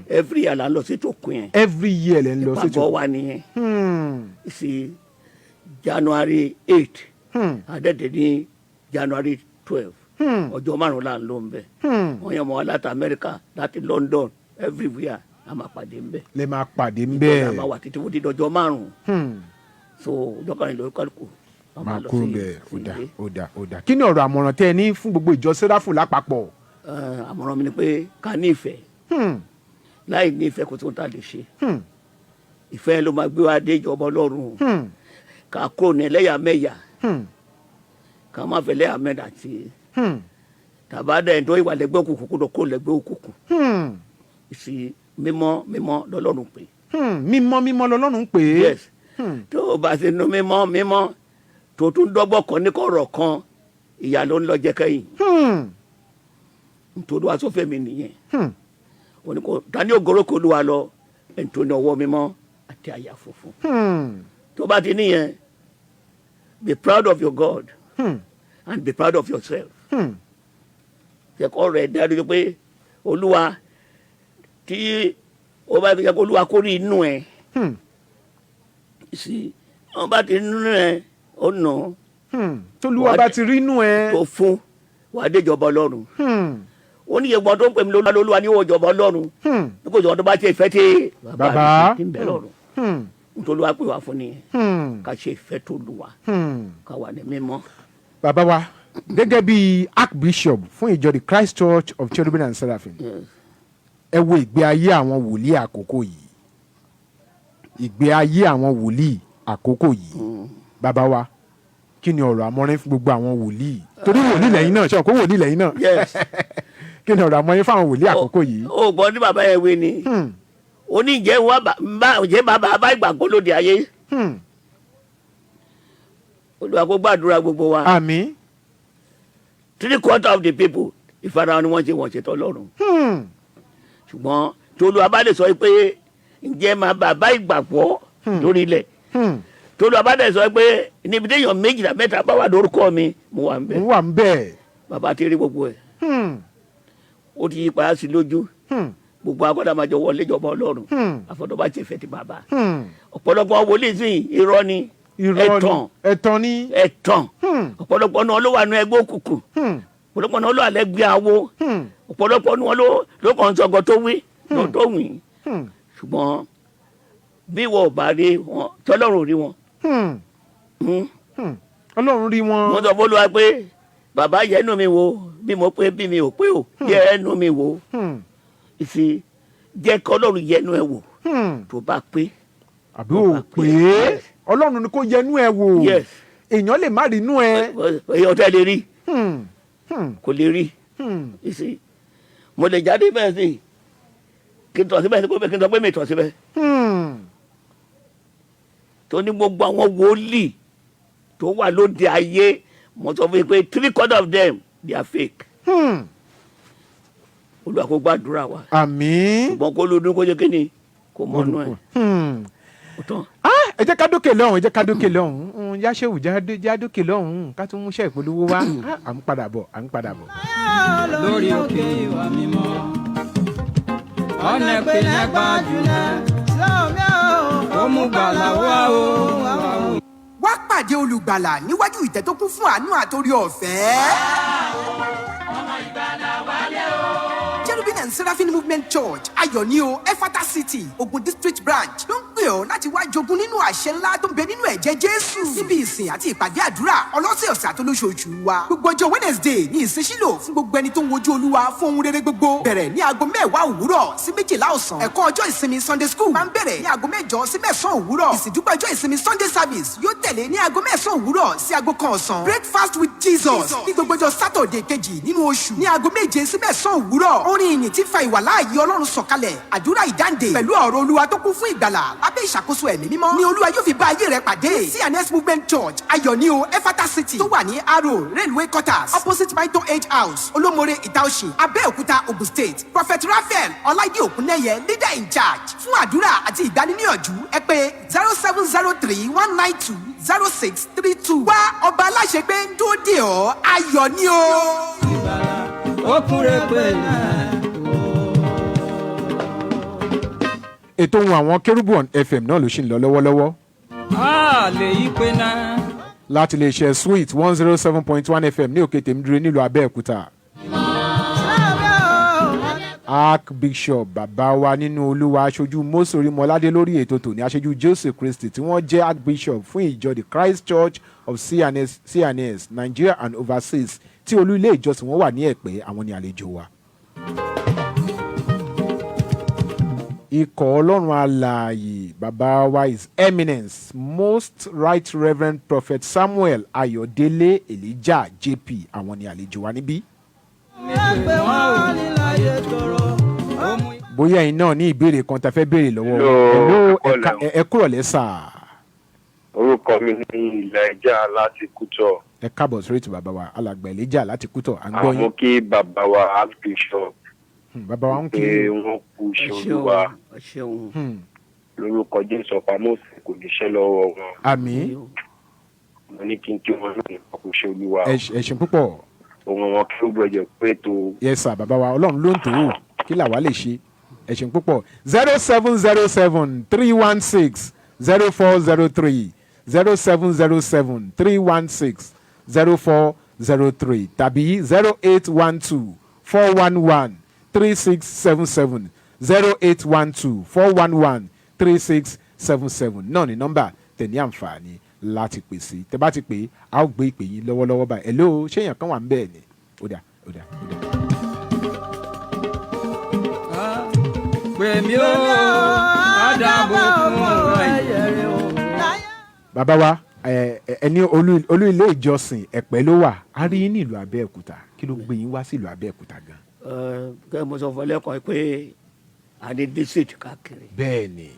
every year là ń lọ sí ìtòkùn yẹn. Every year lẹ́ ń lọ sí Ìpàgọ́ wa nìyẹn sí January 8, àdẹ́tẹ̀ ní January 12. Ọjọ́ 5 là ń lò ń bẹ̀. Wọ́n yàn mọ́ wa láti Amẹ́ríkà, láti London, everywhere, a máa pàdé ń bẹ̀. Lẹ́ máa pàdé ń Ìjọba bẹ́ẹ̀. máa wà títí wọ́n ti dọjọ́ 5. So ọjọ́ kan ìlú kálukú a Máa lọ kúrò sí bẹ́ẹ̀. Ó sí dà, ilé. ó dà, ó dà. Kí ni ọ̀rọ̀ àmọ̀ràn tẹ́ ẹ ní fún gbogbo ìjọ Sẹ́ráfù lápapọ̀? Àmọ̀ràn mi ni pé ká ní ìfẹ́. Láì ní ìfẹ́, kò tó ń tà lè ṣe. Ìfẹ́ ló máa gbé wa dé ìjọba Ọlọ́run. Ká kúrò ní ẹlẹ́yàmẹ̀yà, ká má fẹ́ ẹlẹ́yàmẹ̀yà tí tàbá dẹ̀ tó ìwà lẹ́gbẹ́ òkùnkùn kó lọ kó lẹ́gbẹ́ òkùnkùn sí. Mímọ́ mímọ́ lọ́lọ́run pé. Mímọ́ mímọ́ lọ́lọ́run ń pè é. Yes, tó o bá ti nu mímọ́ mímọ́, tó tún dọ́gbọ́ kan ní kọ̀rọ̀ kan, ìyà ló ń lọ jẹ kẹ́yìn. Nítorí wàá sọ́fẹ̀ mi nìyẹn. Òní kò tani ògoro kò lù wá lọ, ẹni tó ní ọwọ́ mímọ́ àti àyà funfun. Tó bá ti níyẹn, be proud of your God and be proud of yourself. Jẹ́ rẹ̀ dájú pé Olúwa tí ó bá yẹ kó Olúwa kó rí inú ẹ sí, wọn bá ti nínú ẹ, ó nà. Tolúwa bá ti rí inú ẹ. Tó fún wàá déjọba Ọlọ́run. Ó ní ìyẹ̀gbọ́n tó ń pè mí lólúwa lólúwa ní ìwọ ìjọba Ọlọ́run, bí kò jọ̀wọ́ tó bá ṣe ìfẹ́ tí Bàbá. mi ti ń bẹ lọ́run. Nítorí wàá pè wá fún nìyẹn, ká ṣe ìfẹ́ tó lù wá, ká wà ní mímọ́. Bàbá wa, gẹ́gẹ́ bí archbishop fún ìjọ the Christ Church of Cherubim and Seraphim, ẹ wo ìgbé ayé àwọn wòlíì àkókò yìí, ìgbé ayé àwọn wòlíì àkókò yìí, bàbá wa, kí ni ọ̀rọ̀ àmọ́rin fún gbogbo àwọn wòlíì? Torí wòlíì lẹ́yìn náà, ṣe ọ̀kọ́ wòlíì lẹ́yìn náà? Yes. Kí ni ọ̀rọ̀ àmọ́rin fún àwọn wòlíì àkókò yìí? Ó gbọ́ ní bàbá yẹn wí ni, ó ní ìjẹ́ wa bá ìjẹ́ bàbá bá ìgbàgbọ́ lóde ayé. Olúwa kó gbàdúrà gbogbo wa. Àmín. Three quarter of the people, ìfarahàn ni wọ́n ṣe, wọ́n ṣe tọ́lọ́run. Ṣùgbọ́n tí Olúwa bá lè sọ pé ǹjẹ́ máa bàbá ìgbàgbọ́ lórí ilẹ̀, tí Olúwa bá lè sọ pé níbi téèyàn méjìlá mẹ́ta bá wà lórúkọ mi, mo wà ń bẹ̀. Ń wà ń bẹ̀. Bàbá ti rí gbogbo ẹ̀, ó ti yí padà sí lójú. Gbogbo akọ́dà máa jọ wọlé ìjọba Ọlọ́run, àfọ̀dọ́ bá ṣe fẹ́ ti bàbá. Ọ̀pọ̀lọpọ̀ wòlíì sí, irọ́ ni. Irọ́ ni. Ẹ̀tàn. Ẹ̀tàn ni. Ẹ̀tàn. Ọ̀pọ̀lọpọ̀ náà ló wà nínú ẹgbẹ́ òkùnkùn. Ọ̀pọ̀lọpọ̀ náà ló wà lẹ́gbẹ́ awo. Ọ̀pọ̀lọpọ̀ náà ló kàn ń sọ̀gọ̀ tó wí tó wí. Ṣùgbọ́n bí wọ́n ò bá rí wọn, tọ́lọ́run ò rí wọn. Ọlọ́run rí wọn. Mo sọ fún Olúwa pé bàbá, yẹnu mi wò, bí mo pé bí mi ò pé o, yẹnu mi wò. Ìsì jẹ́ kọ́lọ́run yẹnu ẹ wò, tó bá pé. Àbí ò pé Ọlọ́run ni kò yẹnu ẹ wò? Yes. Èèyàn lè má rí inú ẹ. Èèyàn tẹ́ lè rí, kò lè rí. Ìsì Mo lè jáde bẹ́ẹ̀ sí kí n tọ̀ síbẹ̀ sí kí n sọ pé mi tọ̀ síbẹ̀. Tó ní gbogbo àwọn wòlíì tó wà lóde ayé, mo sọ fún yín pé 3/4 of them, they are fake. Olúwa kó gbàdúrà wa. Àmín. Ṣùgbọ́n kó lódún kó jẹ́ kí ni kó mọ́nú ẹ̀. Ó tán. Ah, ẹ jẹ́ ká dókè lọ́hùn, ẹ jẹ́ ká dókè lọ́hùn. Yáṣẹ́wù, já dókè lọ́hùn, ká tún múṣẹ́ ìpolówó wá. Ah, à ń padà bọ̀, à ń padà bọ̀. Lórí òkè ìwà mímọ́ ọ̀nà ìpínlẹ̀ gbajúmọ̀ ó mú gbàlà wá o. Wá pàdé olùgbàlà níwájú ìtẹ́ tó kún fún àánú àtòrí ọ̀fẹ́. Cherubim and Seraphim Movement Church, Ayọ̀ni o, Efata City, Ogun District Branch ló ń pè ọ́ láti wá jogún nínú àṣẹ ńlá tó ń bẹ nínú ẹ̀jẹ̀ Jésù. Níbi ìsìn àti ìpàdé àdúrà ọlọ́sẹ̀ọ̀sẹ̀ àtolóṣooṣù wa. Gbogbo ọjọ́ Wednesday ní ìsìn sílò fún gbogbo ẹni tó ń wojú Olúwa fún ohun rere gbogbo. Bẹ̀rẹ̀ ní aago 10 òwúrọ̀ sí 12 ọ̀sán. Ẹ̀kọ́ ọjọ́ ìsinmi Sunday school máa ń bẹ̀rẹ̀ ní aago 8 sí 9 òwúrọ̀. Ìsìndúpẹ́ ọjọ́ ìsinmi Sunday service yóò tẹ̀lé ní aago 9 òwúrọ̀ sí aago 1 ọ̀sán. Breakfast with Jesus ní gbogbo ọjọ́ Saturday kejì nínú oṣù ní aago 7 sí 9 òwúrọ̀. Orin ìyìn tí fa ìwàláàyè Ọlọ́run sọ̀kalẹ̀, àdúrà ìdáǹdè pẹ̀lú ọ̀rọ̀ Olúwa tó kún fún ìgbàlà lábẹ́ ìṣàkóso Ẹ̀mí Mímọ́ ni Olúwa yóò fi bá ayé rẹ pàdé. C&S Movement Church, Ayọ̀ni o, Efata City, tó wà ní Aro Railway Quarters, opposite Mito Age House, Olómore, Ìtaòsì, Abẹ́òkúta, Ogun State. Prophet Raphael Ọláìdí Òkúnnẹ́yẹ, leader in charge. Fún àdúrà àti ìgbaniníyànjú, ẹ pè 07031920632. Wá, ọba aláṣẹ pé ń dúró dè ọ́. Ayọ̀ ni o. Ó kúnre pẹ̀lẹ́. Ètò ohun àwọn Kérúbù on FM náà ló ṣì ń lọ lọ́wọ́lọ́wọ́ A lè yí pé náà. láti lè ṣe Sweet 107.1 FM ní Òkè Tèmídúró nílùú Abẹ́òkúta. Archbishop, bàbá wa nínú Olúwa, aṣojú Mósè Orímọládé lórí ètò tòní, aṣojú Jésù Kristi tí wọ́n jẹ́ Archbishop fún ìjọ The Christ Church of C&S, C&S Nigeria and Overseas, tí olú ilé ìjọsìn wọn wà ní Ẹ̀pẹ́, àwọn ni àlejò wa. Ikọ̀ Ọlọ́run alààyè, bàbá wa, His Eminence Most Right Reverend Prophet Samuel Ayọ̀délé Elijah JP, àwọn ni àlejò wa níbí. Wọ́n ò láyé tọrọ. Ó mú Bóyá ẹ̀yin náà ní ìbéèrè kan tá a fẹ́ béèrè lọ́wọ́. Hello, Hello, ẹ kúrọ̀lẹ́ o. ẹ kúrọ̀lẹ́ sà. Orúkọ mi ní Ìlàjà láti Kútọ. Ẹ káàbọ̀ sórí ètò, bàbá wa alàgbà Elijah láti Kútọ̀, à ń gbọ́ Àwọn yín. kí bàbá wa Archbishop Bàbá wa ń kí pé yín. wọ́n kú Ẹ iṣẹ́ ṣeun. Olúwa. Ẹ ṣeun. Lórúkọ Jésù, ọ̀pá Mósè kò ní ṣẹ́ lọ́wọ́ wọn. Àmín. Mo ní kí n kí wọn lónìí, wọ́n kú iṣẹ́ Olúwa. Ẹ ṣeun púpọ̀. Ohun wọn kí ó gbọ́dọ̀ pé tó. Yes sir, bàbá wa, Ọlọ́run ló ń tó o, kí làwa lè ṣe? Ẹ ṣeun púpọ̀. 07073160403, 07073160403 tàbí 08124113677, 08124113677 náà ní nọ́mbà tẹ̀ ní àǹfààní láti pè sí. Tẹ bá ti pè é, a ó gbé ìpè yín lọ́wọ́lọ́wọ́ báyìí. Hello, ṣé èèyàn kan wà ń bẹ́ẹ̀ ni? Ó dà, ó dà, ó dà. Pè mí ó àdàbò fún ẹyẹ o. Bàbá wa, ẹ ẹ ní olú ilé ìjọsìn Ẹ̀pẹ́ ló wà, a rí yín ní ìlú Abẹ́òkúta. Kí ló gbé yín wá sí ìlú Abẹ́òkúta gan? Kẹ́ mo sọ fún ẹ lẹ́kọ̀ọ́ pé a ní district káàkiri. Bẹ́ẹ̀ ni.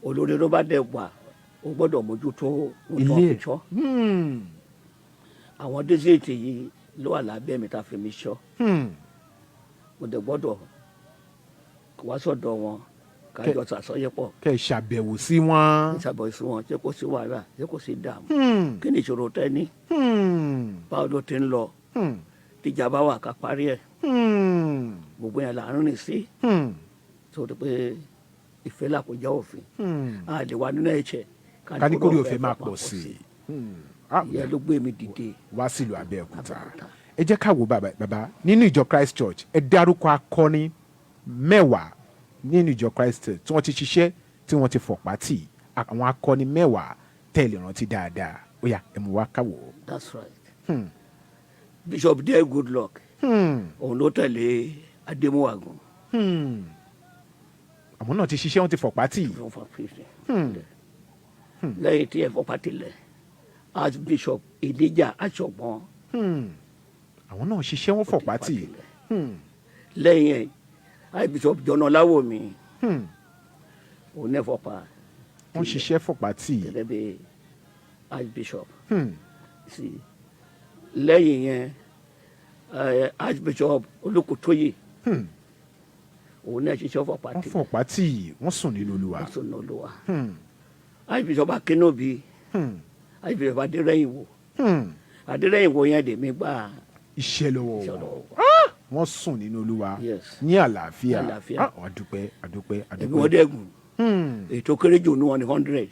Olórí ló bá dẹ̀ wà, ó gbọ́dọ̀ mójútó ohun tó Ilé. fi ṣọ́. Àwọn district yìí ló wà lábẹ́ mi tá a fi mi ṣọ́. Mo dẹ̀ gbọ́dọ̀ wá sọ̀dọ̀ wọn, kájọ sàsọyépọ̀. Kẹ́ ẹ ṣàbẹ̀wò sí wọn. Ìṣàbọ̀ sí wọn, ṣé kò sí wàhálà, ṣé kò sí dààmú, kí ni ìṣòro tẹ́ ní, báwo ló ti ń lọ, tíjà bá wà, ká parí ẹ̀. Gbogbo yẹn là ń rìn sí tó ti pé ìfẹ́ là kò jẹ́ òfin. A lè wà nínú ẹ̀ṣẹ̀ ká ní kórè òfin máa pọ̀ sí i. Ah, Ìyẹn ló gbé mi dìde. Wá sílùú Abẹ́òkúta. Ẹ jẹ́ ká wo bàbá. Bàbá, nínú ìjọ Christ Church, ẹ dárúkọ akọni 10 nínú ìjọ Christ Church tí wọ́n ti ṣiṣẹ́, tí wọ́n ti fọ̀pá tì, àwọn akọni 10 tẹ́ ẹ lè rántí dáadáa. Ó yá, ẹ mú wá ká wò ó. That's right. Bishop Dare Goodluck, òun ló tẹ̀lé Adémúwàgùn. Àwọn náà ti ṣiṣẹ́, wọ́n ti fọ̀pá tì. Fún fún lẹ́yìn tí ẹ fọpá tilẹ̀, Archbishop Elijah Aṣọ̀gbọ́n. Àwọn náà ṣiṣẹ́, wọ́n fọ̀pá tì. Lẹ́yìn ẹ̀, Archbishop John Ọláwòmí, òun náà fọ̀pá. Wọ́n ṣiṣẹ́ fọ̀pá tì. Gẹ́gẹ́ bí Archbishop. Sí lẹ́yìn yẹn, Archbishop Olùkótóyè, òun náà ṣiṣẹ́ fọ̀pá Wọ́n tì. fọ̀pá tì, wọ́n sùn nínú Olúwa. Wọ́n sùn nínú Olúwa. Archbishop Akínóbi, Archbishop Adérẹ́yìnwó. Adérẹ́yìnwó yẹn lèmi gbà iṣẹ́ lọ́wọ́ iṣẹ́ wọn. lọ́wọ́ wọn. Wọ́n sùn nínú Olúwa Yes. ní àlàáfíà. Ní àlàáfíà. Ah, àdúpẹ́, àdúpẹ́, Ẹ̀mí wọn àdúpẹ́. dẹ́gùn. Ètò kéré jù ní wọn ní 100.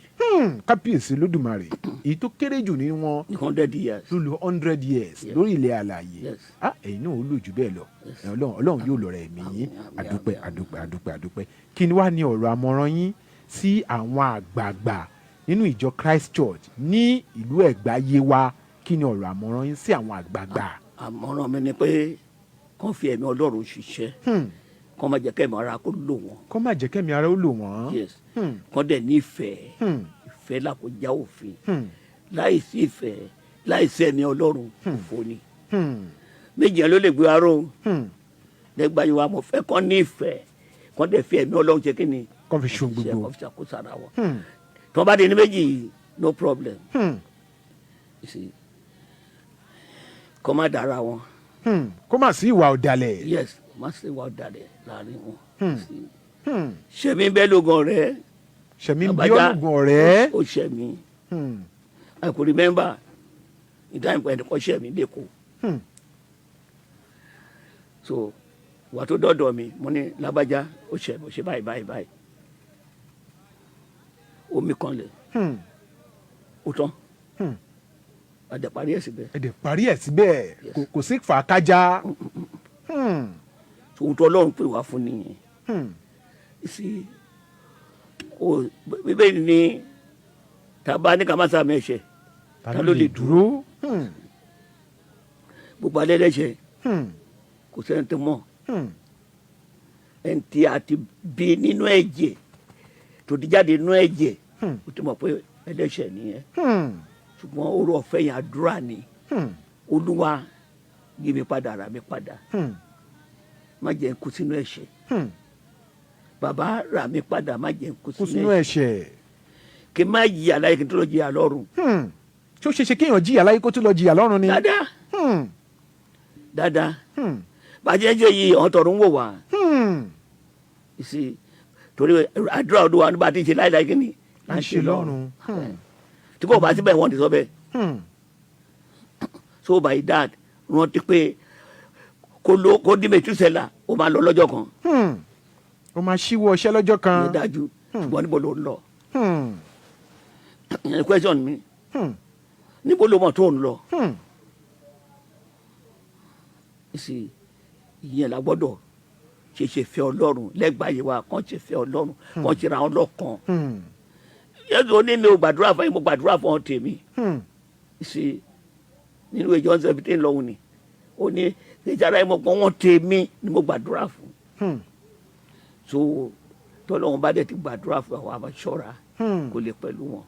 Kábíyèsí Lódùmarè, èyí tó kéré jù nínú wọn ní 100 years. Ló lo 100 years Yes. lórí ilẹ̀ alààyè. Yes. Ah, ẹ̀yin náà ó lò jù bẹ́ẹ̀ lọ. Ọlọ́run, Ọlọ́run yóò lọ́rọ̀ ẹ̀mí yín. Àdúpẹ́, àdúpẹ́, àdúpẹ́, àdúpẹ́. Kí ni wàá ní ọ̀rọ̀ àmọ̀ràn yín sí àwọn àgbààgbà nínú ìjọ Christ Church ní ìlú Ẹ̀gbá Yewa? Kí ni ọ̀rọ̀ àmọ̀ràn yín sí àwọn àgbààgbà? Àmọ̀ràn mi ni pé kán fi ẹ̀mí Ọlọ́run ṣiṣẹ́, kán má jẹ́ kẹ́mi ara kó lò wọ́n. Kó má jẹ́ kẹ́mi ara ó lò wọ́n. Yes. Kán dẹ̀ nífẹ̀ẹ́. Ìfẹ́ làkójá òfin. Láì sí ìfẹ́, láì sí ẹ̀mí Ọlọ́run, òfo ni. Méjì yẹn ló lè gbé aró. Lẹ́gbàá yìí wa, mo fẹ́ kán nífẹ̀ẹ́, kán dẹ̀ fi ẹ̀mí Ọlọ́run ṣe kí ni? Kán fi ṣohun ṣe gbogbo. Kán fi ṣàkóso ara wọn. Tí wọ́n bá dé ní méjì yìí, no problem. You see, kán má dára wọn. Kó má sí ìwà ọ̀dàlẹ̀. Yes, má ṣe wà ọ̀dàlẹ̀ láàrin wọn. You see. Ṣèmi bẹ́ẹ̀ lógan rẹ̀. Ṣẹ̀mí bí olùgùn ọ̀rẹ́. Ó ṣẹ̀ mí. I could remember the time when ẹnìkan ṣẹ̀ mí lẹ́kọ̀ọ́. So wà tó dọ́dọ̀ mi, mo ní lágbájá ó ṣẹ̀ mí, ó ṣe báyìí báyìí báyìí, omi kan lẹ̀. Ó tán. A dẹ̀ parí ẹ̀ síbẹ̀. Ẹ dẹ̀ parí ẹ̀ síbẹ̀. Kò sí fàákájá. Ohun tó Ọlọ́run pè wá fún nìyẹn. Sí kò Bíbélì ní tá a bá ní ká má sàmì ẹ̀ṣẹ̀, ta ló lè dúró? Gbogbo alẹ́ lẹ́ṣẹ̀. Kò sẹ́ni tó mọ̀. Ẹni tí a ti bí nínú ẹ̀jẹ̀, tó ti jáde nínú ẹ̀jẹ̀, ó ti mọ̀ pé ẹlẹ́ṣẹ̀ nìyẹn. Ṣùgbọ́n oore ọ̀fẹ́ yẹn, àdúrà ni. Olúwa, yí mi padà, rà mí padà, má jẹ́ n kú sínú ẹ̀ṣẹ̀. Bàbá, rà mí padà, má jẹ́ n kú kú sínú sínú ẹ̀ṣẹ̀, ẹ̀ṣẹ̀. Kí n má jìyà láyé kí n tó lọ jìyà lọ́run. Tí ó ṣe ṣe kéèyàn jìyà láyé kó tún lọ jìyà lọ́run ni. Dáadáa, dáadáa. Bàjẹ́ ń ṣe yìí, ọ̀hún tọ̀run wò wá. Sí torí àdúrà Olúwa nígbà tí ń ṣe láìláì kí ni? À ń ṣe lọ́run. Tí kò bá síbẹ̀, wọ́n ti sọ bẹ́ẹ̀. So by that, rántí pé kó ló kó dí mẹ́túsẹ́là, ó máa lọ lọ́jọ́ kan. Ó máa ṣíwọ́ ọṣẹ́ lọ́jọ́ kan. Ìyẹn dájú, ṣùgbọ́n níbo ló ń lọ? Ìyẹn question mi. Níbo ló mọ̀ tó ń lọ? Sí ìyẹn la gbọ́dọ̀ ṣe fẹ́ Ọlọ́run lẹ́gbàáyé wa, kàn ṣe fẹ́ Ọlọ́run, kàn ṣe ra wọn lọ́kàn. Yẹ́sù ó ní mi ò gbàdúrà fún yín, mo gbàdúrà fún ọ tèmi. Sí nínú ìwé John 17 lọ́hùn ni ó ní ìjára ẹ̀ mọ̀ pé wọ́n tèmi ni mo gbàdúrà fún. So tọ́lọ́run bá dẹ̀ ti gbàdúrà fún àwọn, àmọ́ ṣọ́ra kó lè pẹ̀lú wọn.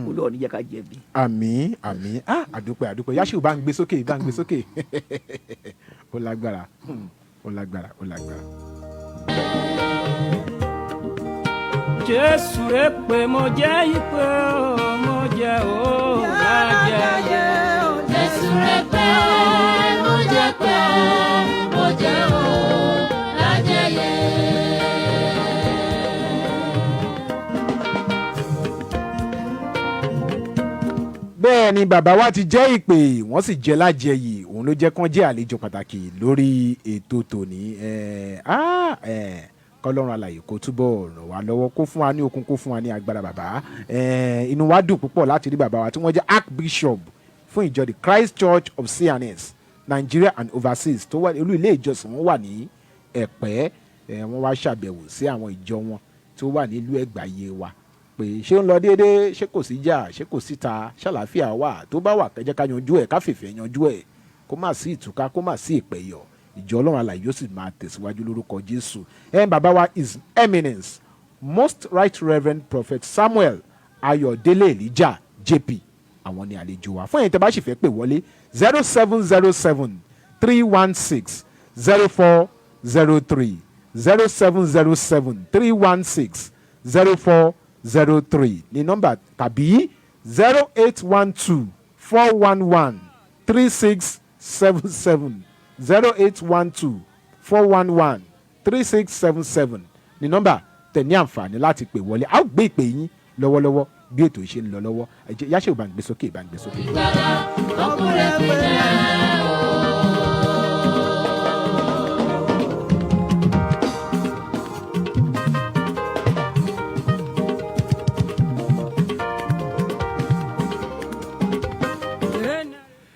Olúwa ò ní jẹ́ ká jẹ̀bi. Àmín, àmín. Ah, àdúpẹ́, àdúpẹ́. Yáṣù, bá ń gbé sókè, bá ń gbé sókè. Ó lágbára. Ó lágbára, ó lágbára. Jésù rẹ̀ pé mo jẹ́ ìpè o, mo jẹ́ o lájẹ́. Jésù rẹ̀ pé mo jẹ́ pé mo jẹ́ o lájẹyè. Bẹ́ẹ̀ ni, bàbá wa ti jẹ́ ìpè, wọ́n sì jẹ́ lájẹyè. Òun ló jẹ́ kán jẹ́ àlejò pàtàkì lórí ètò tòní. Kọ́lọ́run alàyè kó túbọ̀ ràn wá lọ́wọ́, kó fún wa ní okun, kó fún wa ní agbára. Bàbá, inú wa dùn púpọ̀ láti rí bàbá wa tí wọ́n jẹ́ Archbishop fún ìjọ the Christ Church of C&S Nigeria and Overseas, tó wà olú ilé ìjọsìn wọn wà ní Ẹ̀pẹ́. Wọ́n wá ṣàbẹ̀wò sí àwọn ìjọ wọn tó wà nílùú Ẹ̀gbá Yewa pé ṣé ń lọ déédéé, ṣé kò sí jà, ṣé kò síta, ṣàlàáfíà wà. Tó bá wà, kẹjẹ ká yanjú ẹ̀, ká fìfẹ́ yanjú ẹ̀, kó má sí ìtúká, kó má sí ìpẹ̀yọ̀. Ìjọ Ọlọ́run alààyè yóò sì máa tẹ̀síwájú lórúkọ Jésù. Ẹ bàbá wa, His Eminence Most Right Reverend Prophet Samuel Ayọ̀délé Elijah JP, àwọn ni àlejò wa. Fún ẹ̀yin tẹ́ bá sì fẹ́ pè wọlé, 070731604. 03, 0707 316 0403 ní nọ́mbà, tàbí 0812 411 3677, 0812 411 3677 ní nọ́mbà tẹ̀ ní àǹfààní láti pè wọlé. A ó gbé ìpè yín lọ́wọ́lọ́wọ́ bí ètò yìí ṣe ń lọ lọ́wọ́. Ẹ jẹ́ yáṣẹ́ ìbánigbé sókè, ìbánigbé sókè. Ìgbàlà ọkùnrin pẹ̀lẹ́ o.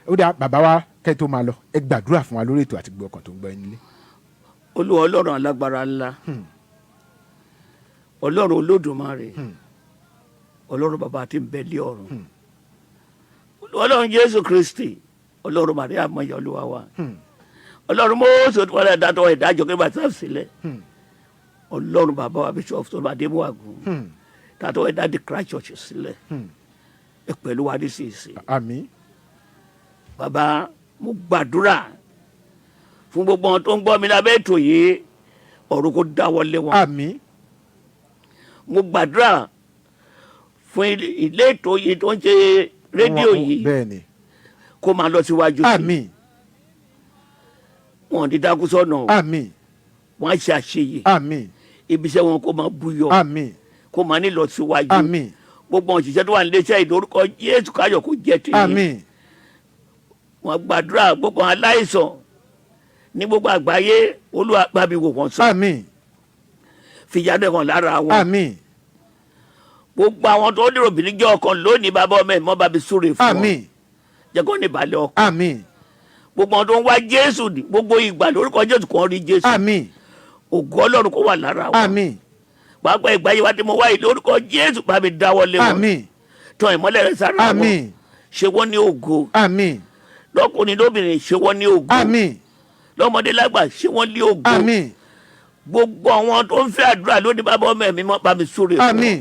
Ó dáa, bàbá wa, kẹ́ tó máa lọ, ẹ gbàdúrà fún wa lórí ètò àti gbogbo ọkàn tó ń gbọ́ yín nílé. Olúwa Ọlọ́run alágbára ńlá, Ọlọ́run Olódùmarè, Ọlọ́run bàbá tí ń bẹ lé ọ̀run, Olúwa Ọlọ́run Jésù Kristi, Ọlọ́run Màríà mọ̀yà Olúwa wa, Ọlọ́run Mósè tó wọlé dátọ́ ìdájọ́ kí bàtà sílẹ̀, Ọlọ́run bàbá wa Bishop tó bá dé mú àgùn tàtọ́ ẹ̀dá the Christ Church sílẹ̀, ẹ pẹ̀lú wa ní sísè. Àmín. Bàbá, mo gbàdúrà fún gbogbo àwọn tó ń gbọ́ mi lábẹ́ ètò yìí, ọ̀run kó dáwọ́lé wọn. Àmín. Mo gbàdúrà fún ilé ètò yìí tó ń ṣe rédíò yìí, kó máa lọ síwájú sí. Àmín. Wọn ò ní dákú sọ́nà o. Àmín. Wọn á ṣe àṣeyè. Àmín. Ibiṣẹ́ wọn kó máa búyọ. Àmín. Kó máa ní lọ síwájú. Àmín. Gbogbo àwọn òṣìṣẹ́ tó wà nílé iṣẹ́ ìdórúkọ Jésù, káyọ̀ kó jẹ́ tìyín. Àmín. Wọn gbàdúrà gbogbo àwọn aláìsàn ní gbogbo àgbáyé, Olúwa bá mi wò wọ́n sàn. Àmín. Fìyàdé kan lára wọn. Àmín. Gbogbo àwọn tó dèrò bìnrin jẹ́ ọkàn lónìí, bàbá ọmọ ẹ̀ mọ́ bá mi súre fún wọn. Àmín. Jẹ́ kó ní ìbàlẹ̀ ọkàn. Àmín. Gbogbo àwọn tó ń wá Jésù ní gbogbo ìgbà, lórúkọ Jésù kan rí Jésù. Àmín. Ògo Ọlọ́run kó wà lára wọn. Àmín. Pàápàá ìgbà yìí wá tí mo wá yìí, lórúkọ Jésù, bá mi dáwọ́lé wọn. Àmín. Tàn ìmọ́lẹ̀ rẹ sára wọn. Àmín. Ṣe wọ́n ní ògo. Àmín. Lọ́kùnrin lóbìnrin, ṣe wọ́n ní ògo. Àmín. Lọ́mọdé lágbà, ṣe wọ́n ní ògo. Àmín. Gbogbo àwọn tó ń fẹ́ àdúrà lónìí, bàbá ọmọ ẹ̀mí mọ́ bá mi súre fún wọn. Àmín.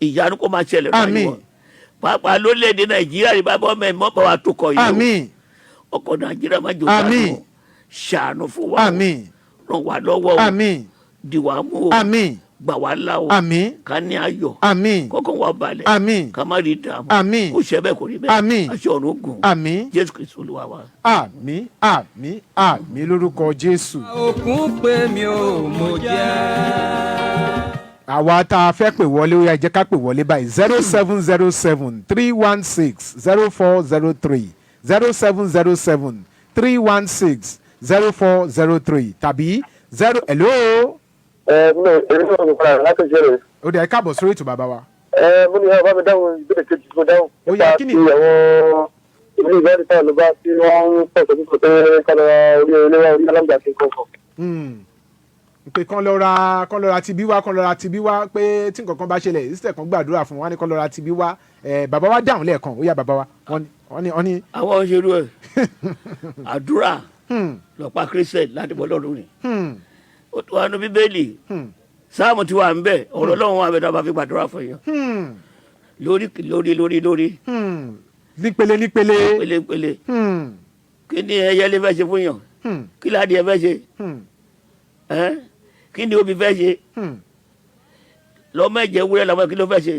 Ìyanu kó máa ṣẹlẹ̀ láyé Àmín. wọn, pàápàá lórílẹ̀‐èdè Nàìjíríà ní, bàbá ọmọ ẹ̀mí mọ́ bá wa tó kọ yìí o. Àmín. Ọkọ̀ Nàìjíríà má jò Àmín. dànù, ṣàánú fún wa o. Àmín. Ràn wá lọ́wọ́ o. Àmín. Dì wá mú o. Àmín. Gbà wá là o. Àmín. Ká ní ayọ̀. Àmín. Kọ́kàn wa balẹ̀. Àmín. Ká má rí dààmú. Àmín. Kó ṣe bẹ́ẹ̀, kò rí bẹ́ẹ̀. Àmín. Àṣẹ ọ̀run gùn. Àmín. Jésù Kristu Olúwa wa. Àmín, àmín, àmín lórúkọ Jésù. Òkun pè mí o, mo jẹ́. Àwa tá a fẹ́ pè wọlé, ó yá, jẹ́ ká pè wọlé báyìí: 0707 316 0403, 0707 316 0403 tàbí zero. Hello. Ẹ mo ní èmi náà mo padà láti ṣe rẹ. Ó dẹ̀ káàbọ̀ sórí ètò, bàbá wa. Ẹ mo ní ẹ bá mi dáhùn ìbéèrè kejì tí mo dáhùn. Ó yá, kí ni- Nípa ti àwọn ilé ìbáraẹni táwọn ló bá tí wọ́n ń pẹ̀sẹ̀ pípọ̀ pé kọ́lọ́ orí ilé wa orí aláǹgbá ti kọ̀ọ̀kan. Pé kán lọ ra tibí wá, kán lọ ra tibí wá, pé tí nǹkan kan bá ṣẹlẹ̀ ìsítẹ̀ kan gbàdúrà fún wa ní kán lọ ra tibí wá. Ẹ bàbá wa dáhùn lẹ́ẹ̀kan. Ó yá, bàbá wa, wọ́n ní. Àwọn òṣèlú ẹ, àdúrà lọ́pàá Christian láti bọ́ lọ́rùn ni. Ó tó wà nù Bíbélì, sáàmù tí wà ń bẹ, ọ̀rọ̀ Ọlọ́run wà bẹ tó a bá fi gbàdúrà fún yàn lórí lórí lórí lórí. Nípele nípele. Pélépélé. Kí ni ẹyẹlé fẹ́ ṣe fún yàn? Kí ládìí ẹ fẹ́ ṣe? Ẹ́ kí ni obì fẹ́ ṣe? Lọ́mọ ẹ̀jẹ̀ wúrẹ́ làwọn, kí ló fẹ́ ṣe?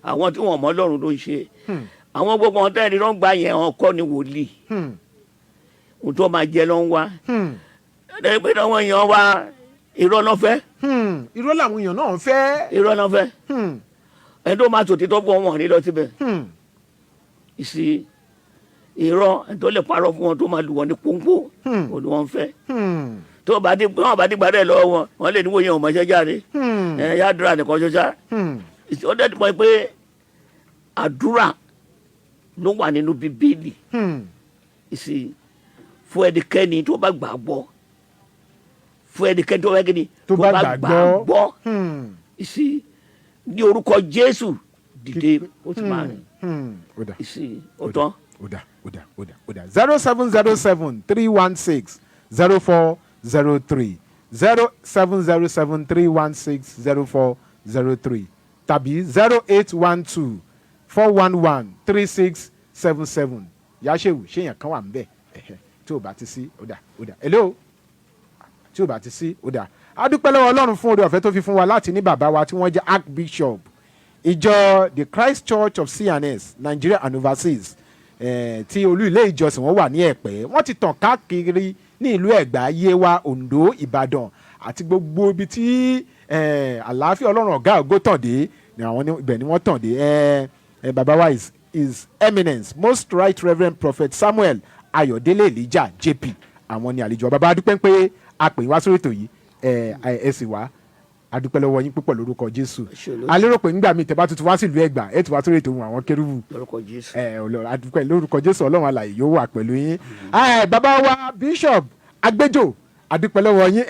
Àwọn tí wọ́n mọ̀ Ọlọ́run ló ń ṣe. Àwọn gbogbo àwọn tẹ́lẹ̀ ló ń gbà yẹn, àwọn kọ́ ni wòlíì. Ohun tó máa jẹ ló ń wá. Ẹ pé àwọn èèyàn wa, irọ́ náà fẹ́. Irọ́ làwọn èèyàn náà fẹ́. Irọ́ náà fẹ́. Ẹni tó máa sòtítọ́ fún wọn ní lọ síbẹ̀. Ìsì irọ́, ẹni tó lè parọ́ fún wọn, tó máa lù wọ́n ní pọ́npọ́, òun ni wọ́n fẹ́. Tó bá ti wọn bá ti gbàdúrà lọ́wọ́ wọn, wọ́n lè ní wòye ọmọ iṣẹ́ jáde. Ẹ yá àdúrà nìkan ṣoṣá. Ó dẹ́ ti mọ̀ pé àdúrà ló wà nínú Bíbélì. Ìsì fún ẹnikẹ́ni tó bá gbàgbọ́, fún ẹnikẹ́ni tó bá kíni? Tó bá gbàgbọ́. Gbàgbọ́. Ìsì ní orúkọ Jésù, dìde, ó sì máa rìn. Ó dà. Ìsì ó tán. Ó dà, ó dà, ó dà, ó dà. 0707 316 0403, 0707 316 0403 tàbí 0812 411 3677. Yàṣẹ́wù, ṣéyàn kan wà ń bẹ̀? Ẹ̀hẹ̀, tí ò bá ti sí, ó dà, ó dà. Hello. Tí ò bá ti sí, ó dà. A dúpẹ́ lọ́wọ́ Ọlọ́run fún oore ọ̀fẹ́ tó fi fún wa láti ní bàbá wa tí wọ́n jẹ́ Archbishop ìjọ The Christ Church of C&S Nigeria and Overseas, tí olú ilé ìjọsìn wọn wà ní Ẹ̀pẹ́. Wọ́n ti tàn káàkiri ní ìlú Ẹ̀gbá, Yewa, Oǹdó, Ìbàdàn àti gbogbo ibi tí àlàáfíà Ọlọ́run ọ̀gá ògo tàn dé ni àwọn ibẹ̀ ni wọ́n tàn dé. Bàbá wa is His Eminence Most Right Reverend Prophet Samuel Ayọ̀délé Elijah JP, àwọn ni àlejò wa. Bàbá, adúpẹ́ pé a pè yín wá sórí ètò yìí, ẹ sì wá. Adúpẹ́ lọ́wọ́ yín púpọ̀ lórúkọ Jésù. Ṣe. A lérò pé nígbà míì tẹ́ bá tuntun wá sílùú Ẹ̀gbá, ẹ tún wá sórí ètò ohun àwọn kérúbù. Lórúkọ Jésù. Ẹ Ọlọ́run, adúpẹ́ lórúkọ Jésù. Ọlọ́run alààyè yóò wà pẹ̀lú yín. Bàbá wa Bishop Agbẹjọ, adúpẹ́ lọ́wọ́ yín.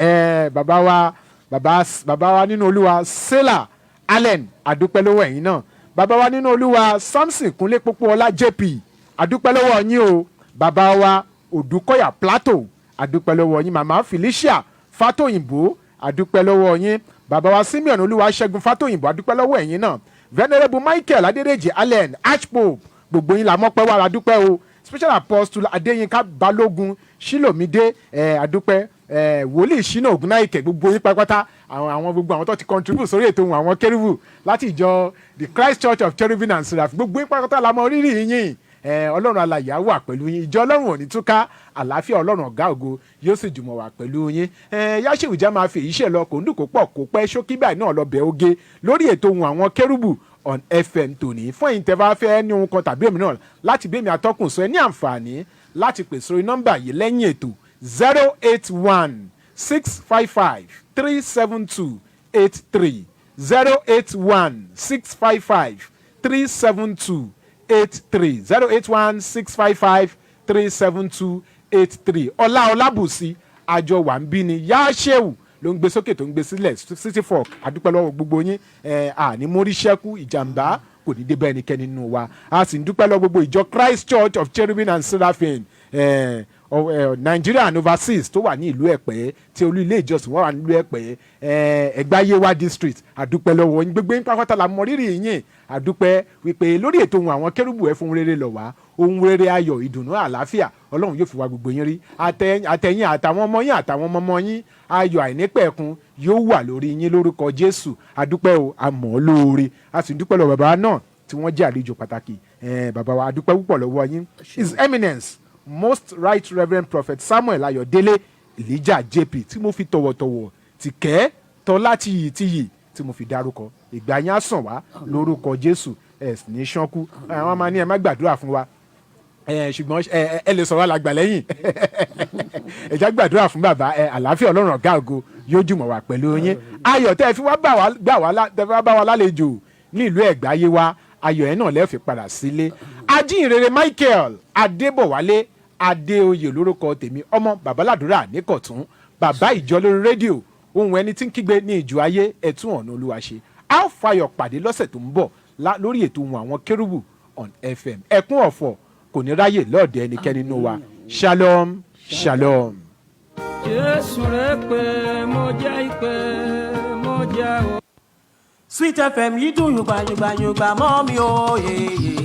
Bàbá wa, bàbá wa nínú Olúwa Sela Allen, adúpẹ́ lọ́wọ́ ẹ̀yin náà. Bàbá wa nínú Olúwa Samson Kúnlé Pópóọlá JP, adúpẹ́ lọ́wọ́ yín o. Bàbá wa Òdùkọ̀yà Plateau, adúpẹ́ lọ́wọ́ yín. Màmá Felicia Fátóyìnbó, adúpẹ́ lọ́wọ́ yín. Bàbá wa Simeon Olúwaṣẹ́gun Fátóyìnbó, adúpẹ́ lọ́wọ́ ẹ̀yin náà. Venerable Michael Adédèjì Allen, Archpope, gbogbo yín la mọ́pẹ́ wà, adúpẹ́ o. Special Apostle Adéyínká Balógun Ṣílòmídé, adúpẹ́. Wòlíì Ṣínà Ògúnnáìkẹ́, gbogbo yín pátápátá, àwọn gbogbo àwọn tó ti contribute sórí ètò ohun àwọn kérúbù láti ìjọ The Christ Church of Cherubim and Seraphim, gbogbo yín pátápátá la mọ rírì yín. Ọlọ́run alààyè á wà pẹ̀lú yín. Ìjọ Ọlọ́run ò ní túká. Àlàáfíà Ọlọ́run ọ̀gá ògo yóò sì jùmọ̀ wà pẹ̀lú yín. Yáṣẹ́wì já máa fi èyí ṣe lọ. Kò ń dùn kó pọ̀, kó pẹ́, ṣókí báyìí náà lọ bẹ̀ oge lórí ètò ohun àwọn kérúbù on FM tòní. Fún ẹ̀yin tẹ́ bá fẹ́ ní ohun kan tàbí òmíràn láti bí èmi atọ́kùn sọ, ẹ ní àǹfààní láti pè sórí nọ́mbà yìí lẹ́yìn ètò: 08165537283, 08165537283, 08165537283. Ọlá Ọlábùsí àjọ wà ń bí ni. Yáṣẹ́wù ló ń gbé sókè tó ń gbé sílẹ̀, city fork. Àdúpẹ́ lọ́wọ́ gbogbo yín. Àní mórí ṣẹ́kù, ìjàmbá kò ní dé bá ẹnikẹ́ni nínú wa. A sì ń dúpẹ́ lọ́wọ́ gbogbo ìjọ Christ Church of Cherubim and Seraphim of Nigeria and Overseas tó wà ní ìlú Ẹ̀pẹ́, tí olú ilé ìjọsìn wọn wà nílùú Ẹ̀pẹ́, Ẹ̀gbá Yewa District. Àdúpẹ́ lọ́wọ́ yín, gbogbo yín pátápátá la mọ rírì yín. Àdúpẹ́ wípé lórí ètò ohun àwọn kérúbù, ẹ fún rere lọ̀ wá, ohun rere, ayọ̀, ìdùnnú, àlàáfíà, Ọlọ́run yóò fi wá gbogbo yín rí. Àtẹ̀yìn àtàwọn ọmọ yín àtàwọn ọmọ ọmọ yín, ayọ̀ àìnípẹ̀kun yóò wà lórí yín lórúkọ Jésù. Àdúpẹ́ o, àmọ́ lóore. A sì ń dúpẹ́ lọ bàbá náà tí wọ́n jẹ́ àlejò pàtàkì. Bàbá wa, àdúpẹ́ púpọ̀ lọ́wọ́ yín, His Eminence Most Right Reverend Prophet Samuel Ayọ̀délé Elijah JP, tí mo fi tọ̀wọ̀tọ̀wọ̀ tì kẹ́ tọ́lá tiyì tiyì tí mo fi dárúkọ. Ìgbà yẹn á sàn wá lórúkọ Jésù. Ẹ sì ní ṣánkú. Àwọn máa ní ẹ má gbàdúrà fún wa, ṣùgbọ́n ẹ lè sọ̀rọ̀ alàgbà lẹ́yìn. Ẹ já gbàdúrà fún bàbá. Àlàáfíà Ọlọ́run ọ̀gá ògo yóò jùmọ̀ wà pẹ̀lú yín. Ayọ̀ tẹ́ ẹ fi wá bá wa gbà wá tẹ́ fi wá bá wa lálejò ní ìlú Ẹ̀gbá yé wa, ayọ̀ ẹ̀ náà lẹ́ẹ̀ fi padà sílé. Ajínrere Michael Adébọ̀wálé Adéoyè lórúkọ tèmi, ọmọ babaládùúrà níkọ̀tún, bàbá ìjọ lórí rédíò, ohun ẹni tí ń kígbe ní ìjọ ayé, ẹ̀tún ọ̀nà Olúwa ṣe. A ó fayọ̀ pàdé lọ́sẹ̀ tó ń bọ̀ lórí ètò ohun àwọn kérúbù on FM. Ẹkún ọ̀fọ̀ kò ní ráyè lọ́ọ̀dẹ ẹnikẹ́ni nínú wa. Shalom, shalom. Jésù rẹ̀ pé mo jẹ́ ìpè mo jẹ́ o. Sweet FM yìí dùn yùngbà yùngbà yùngbà mọ́ mi o yeye.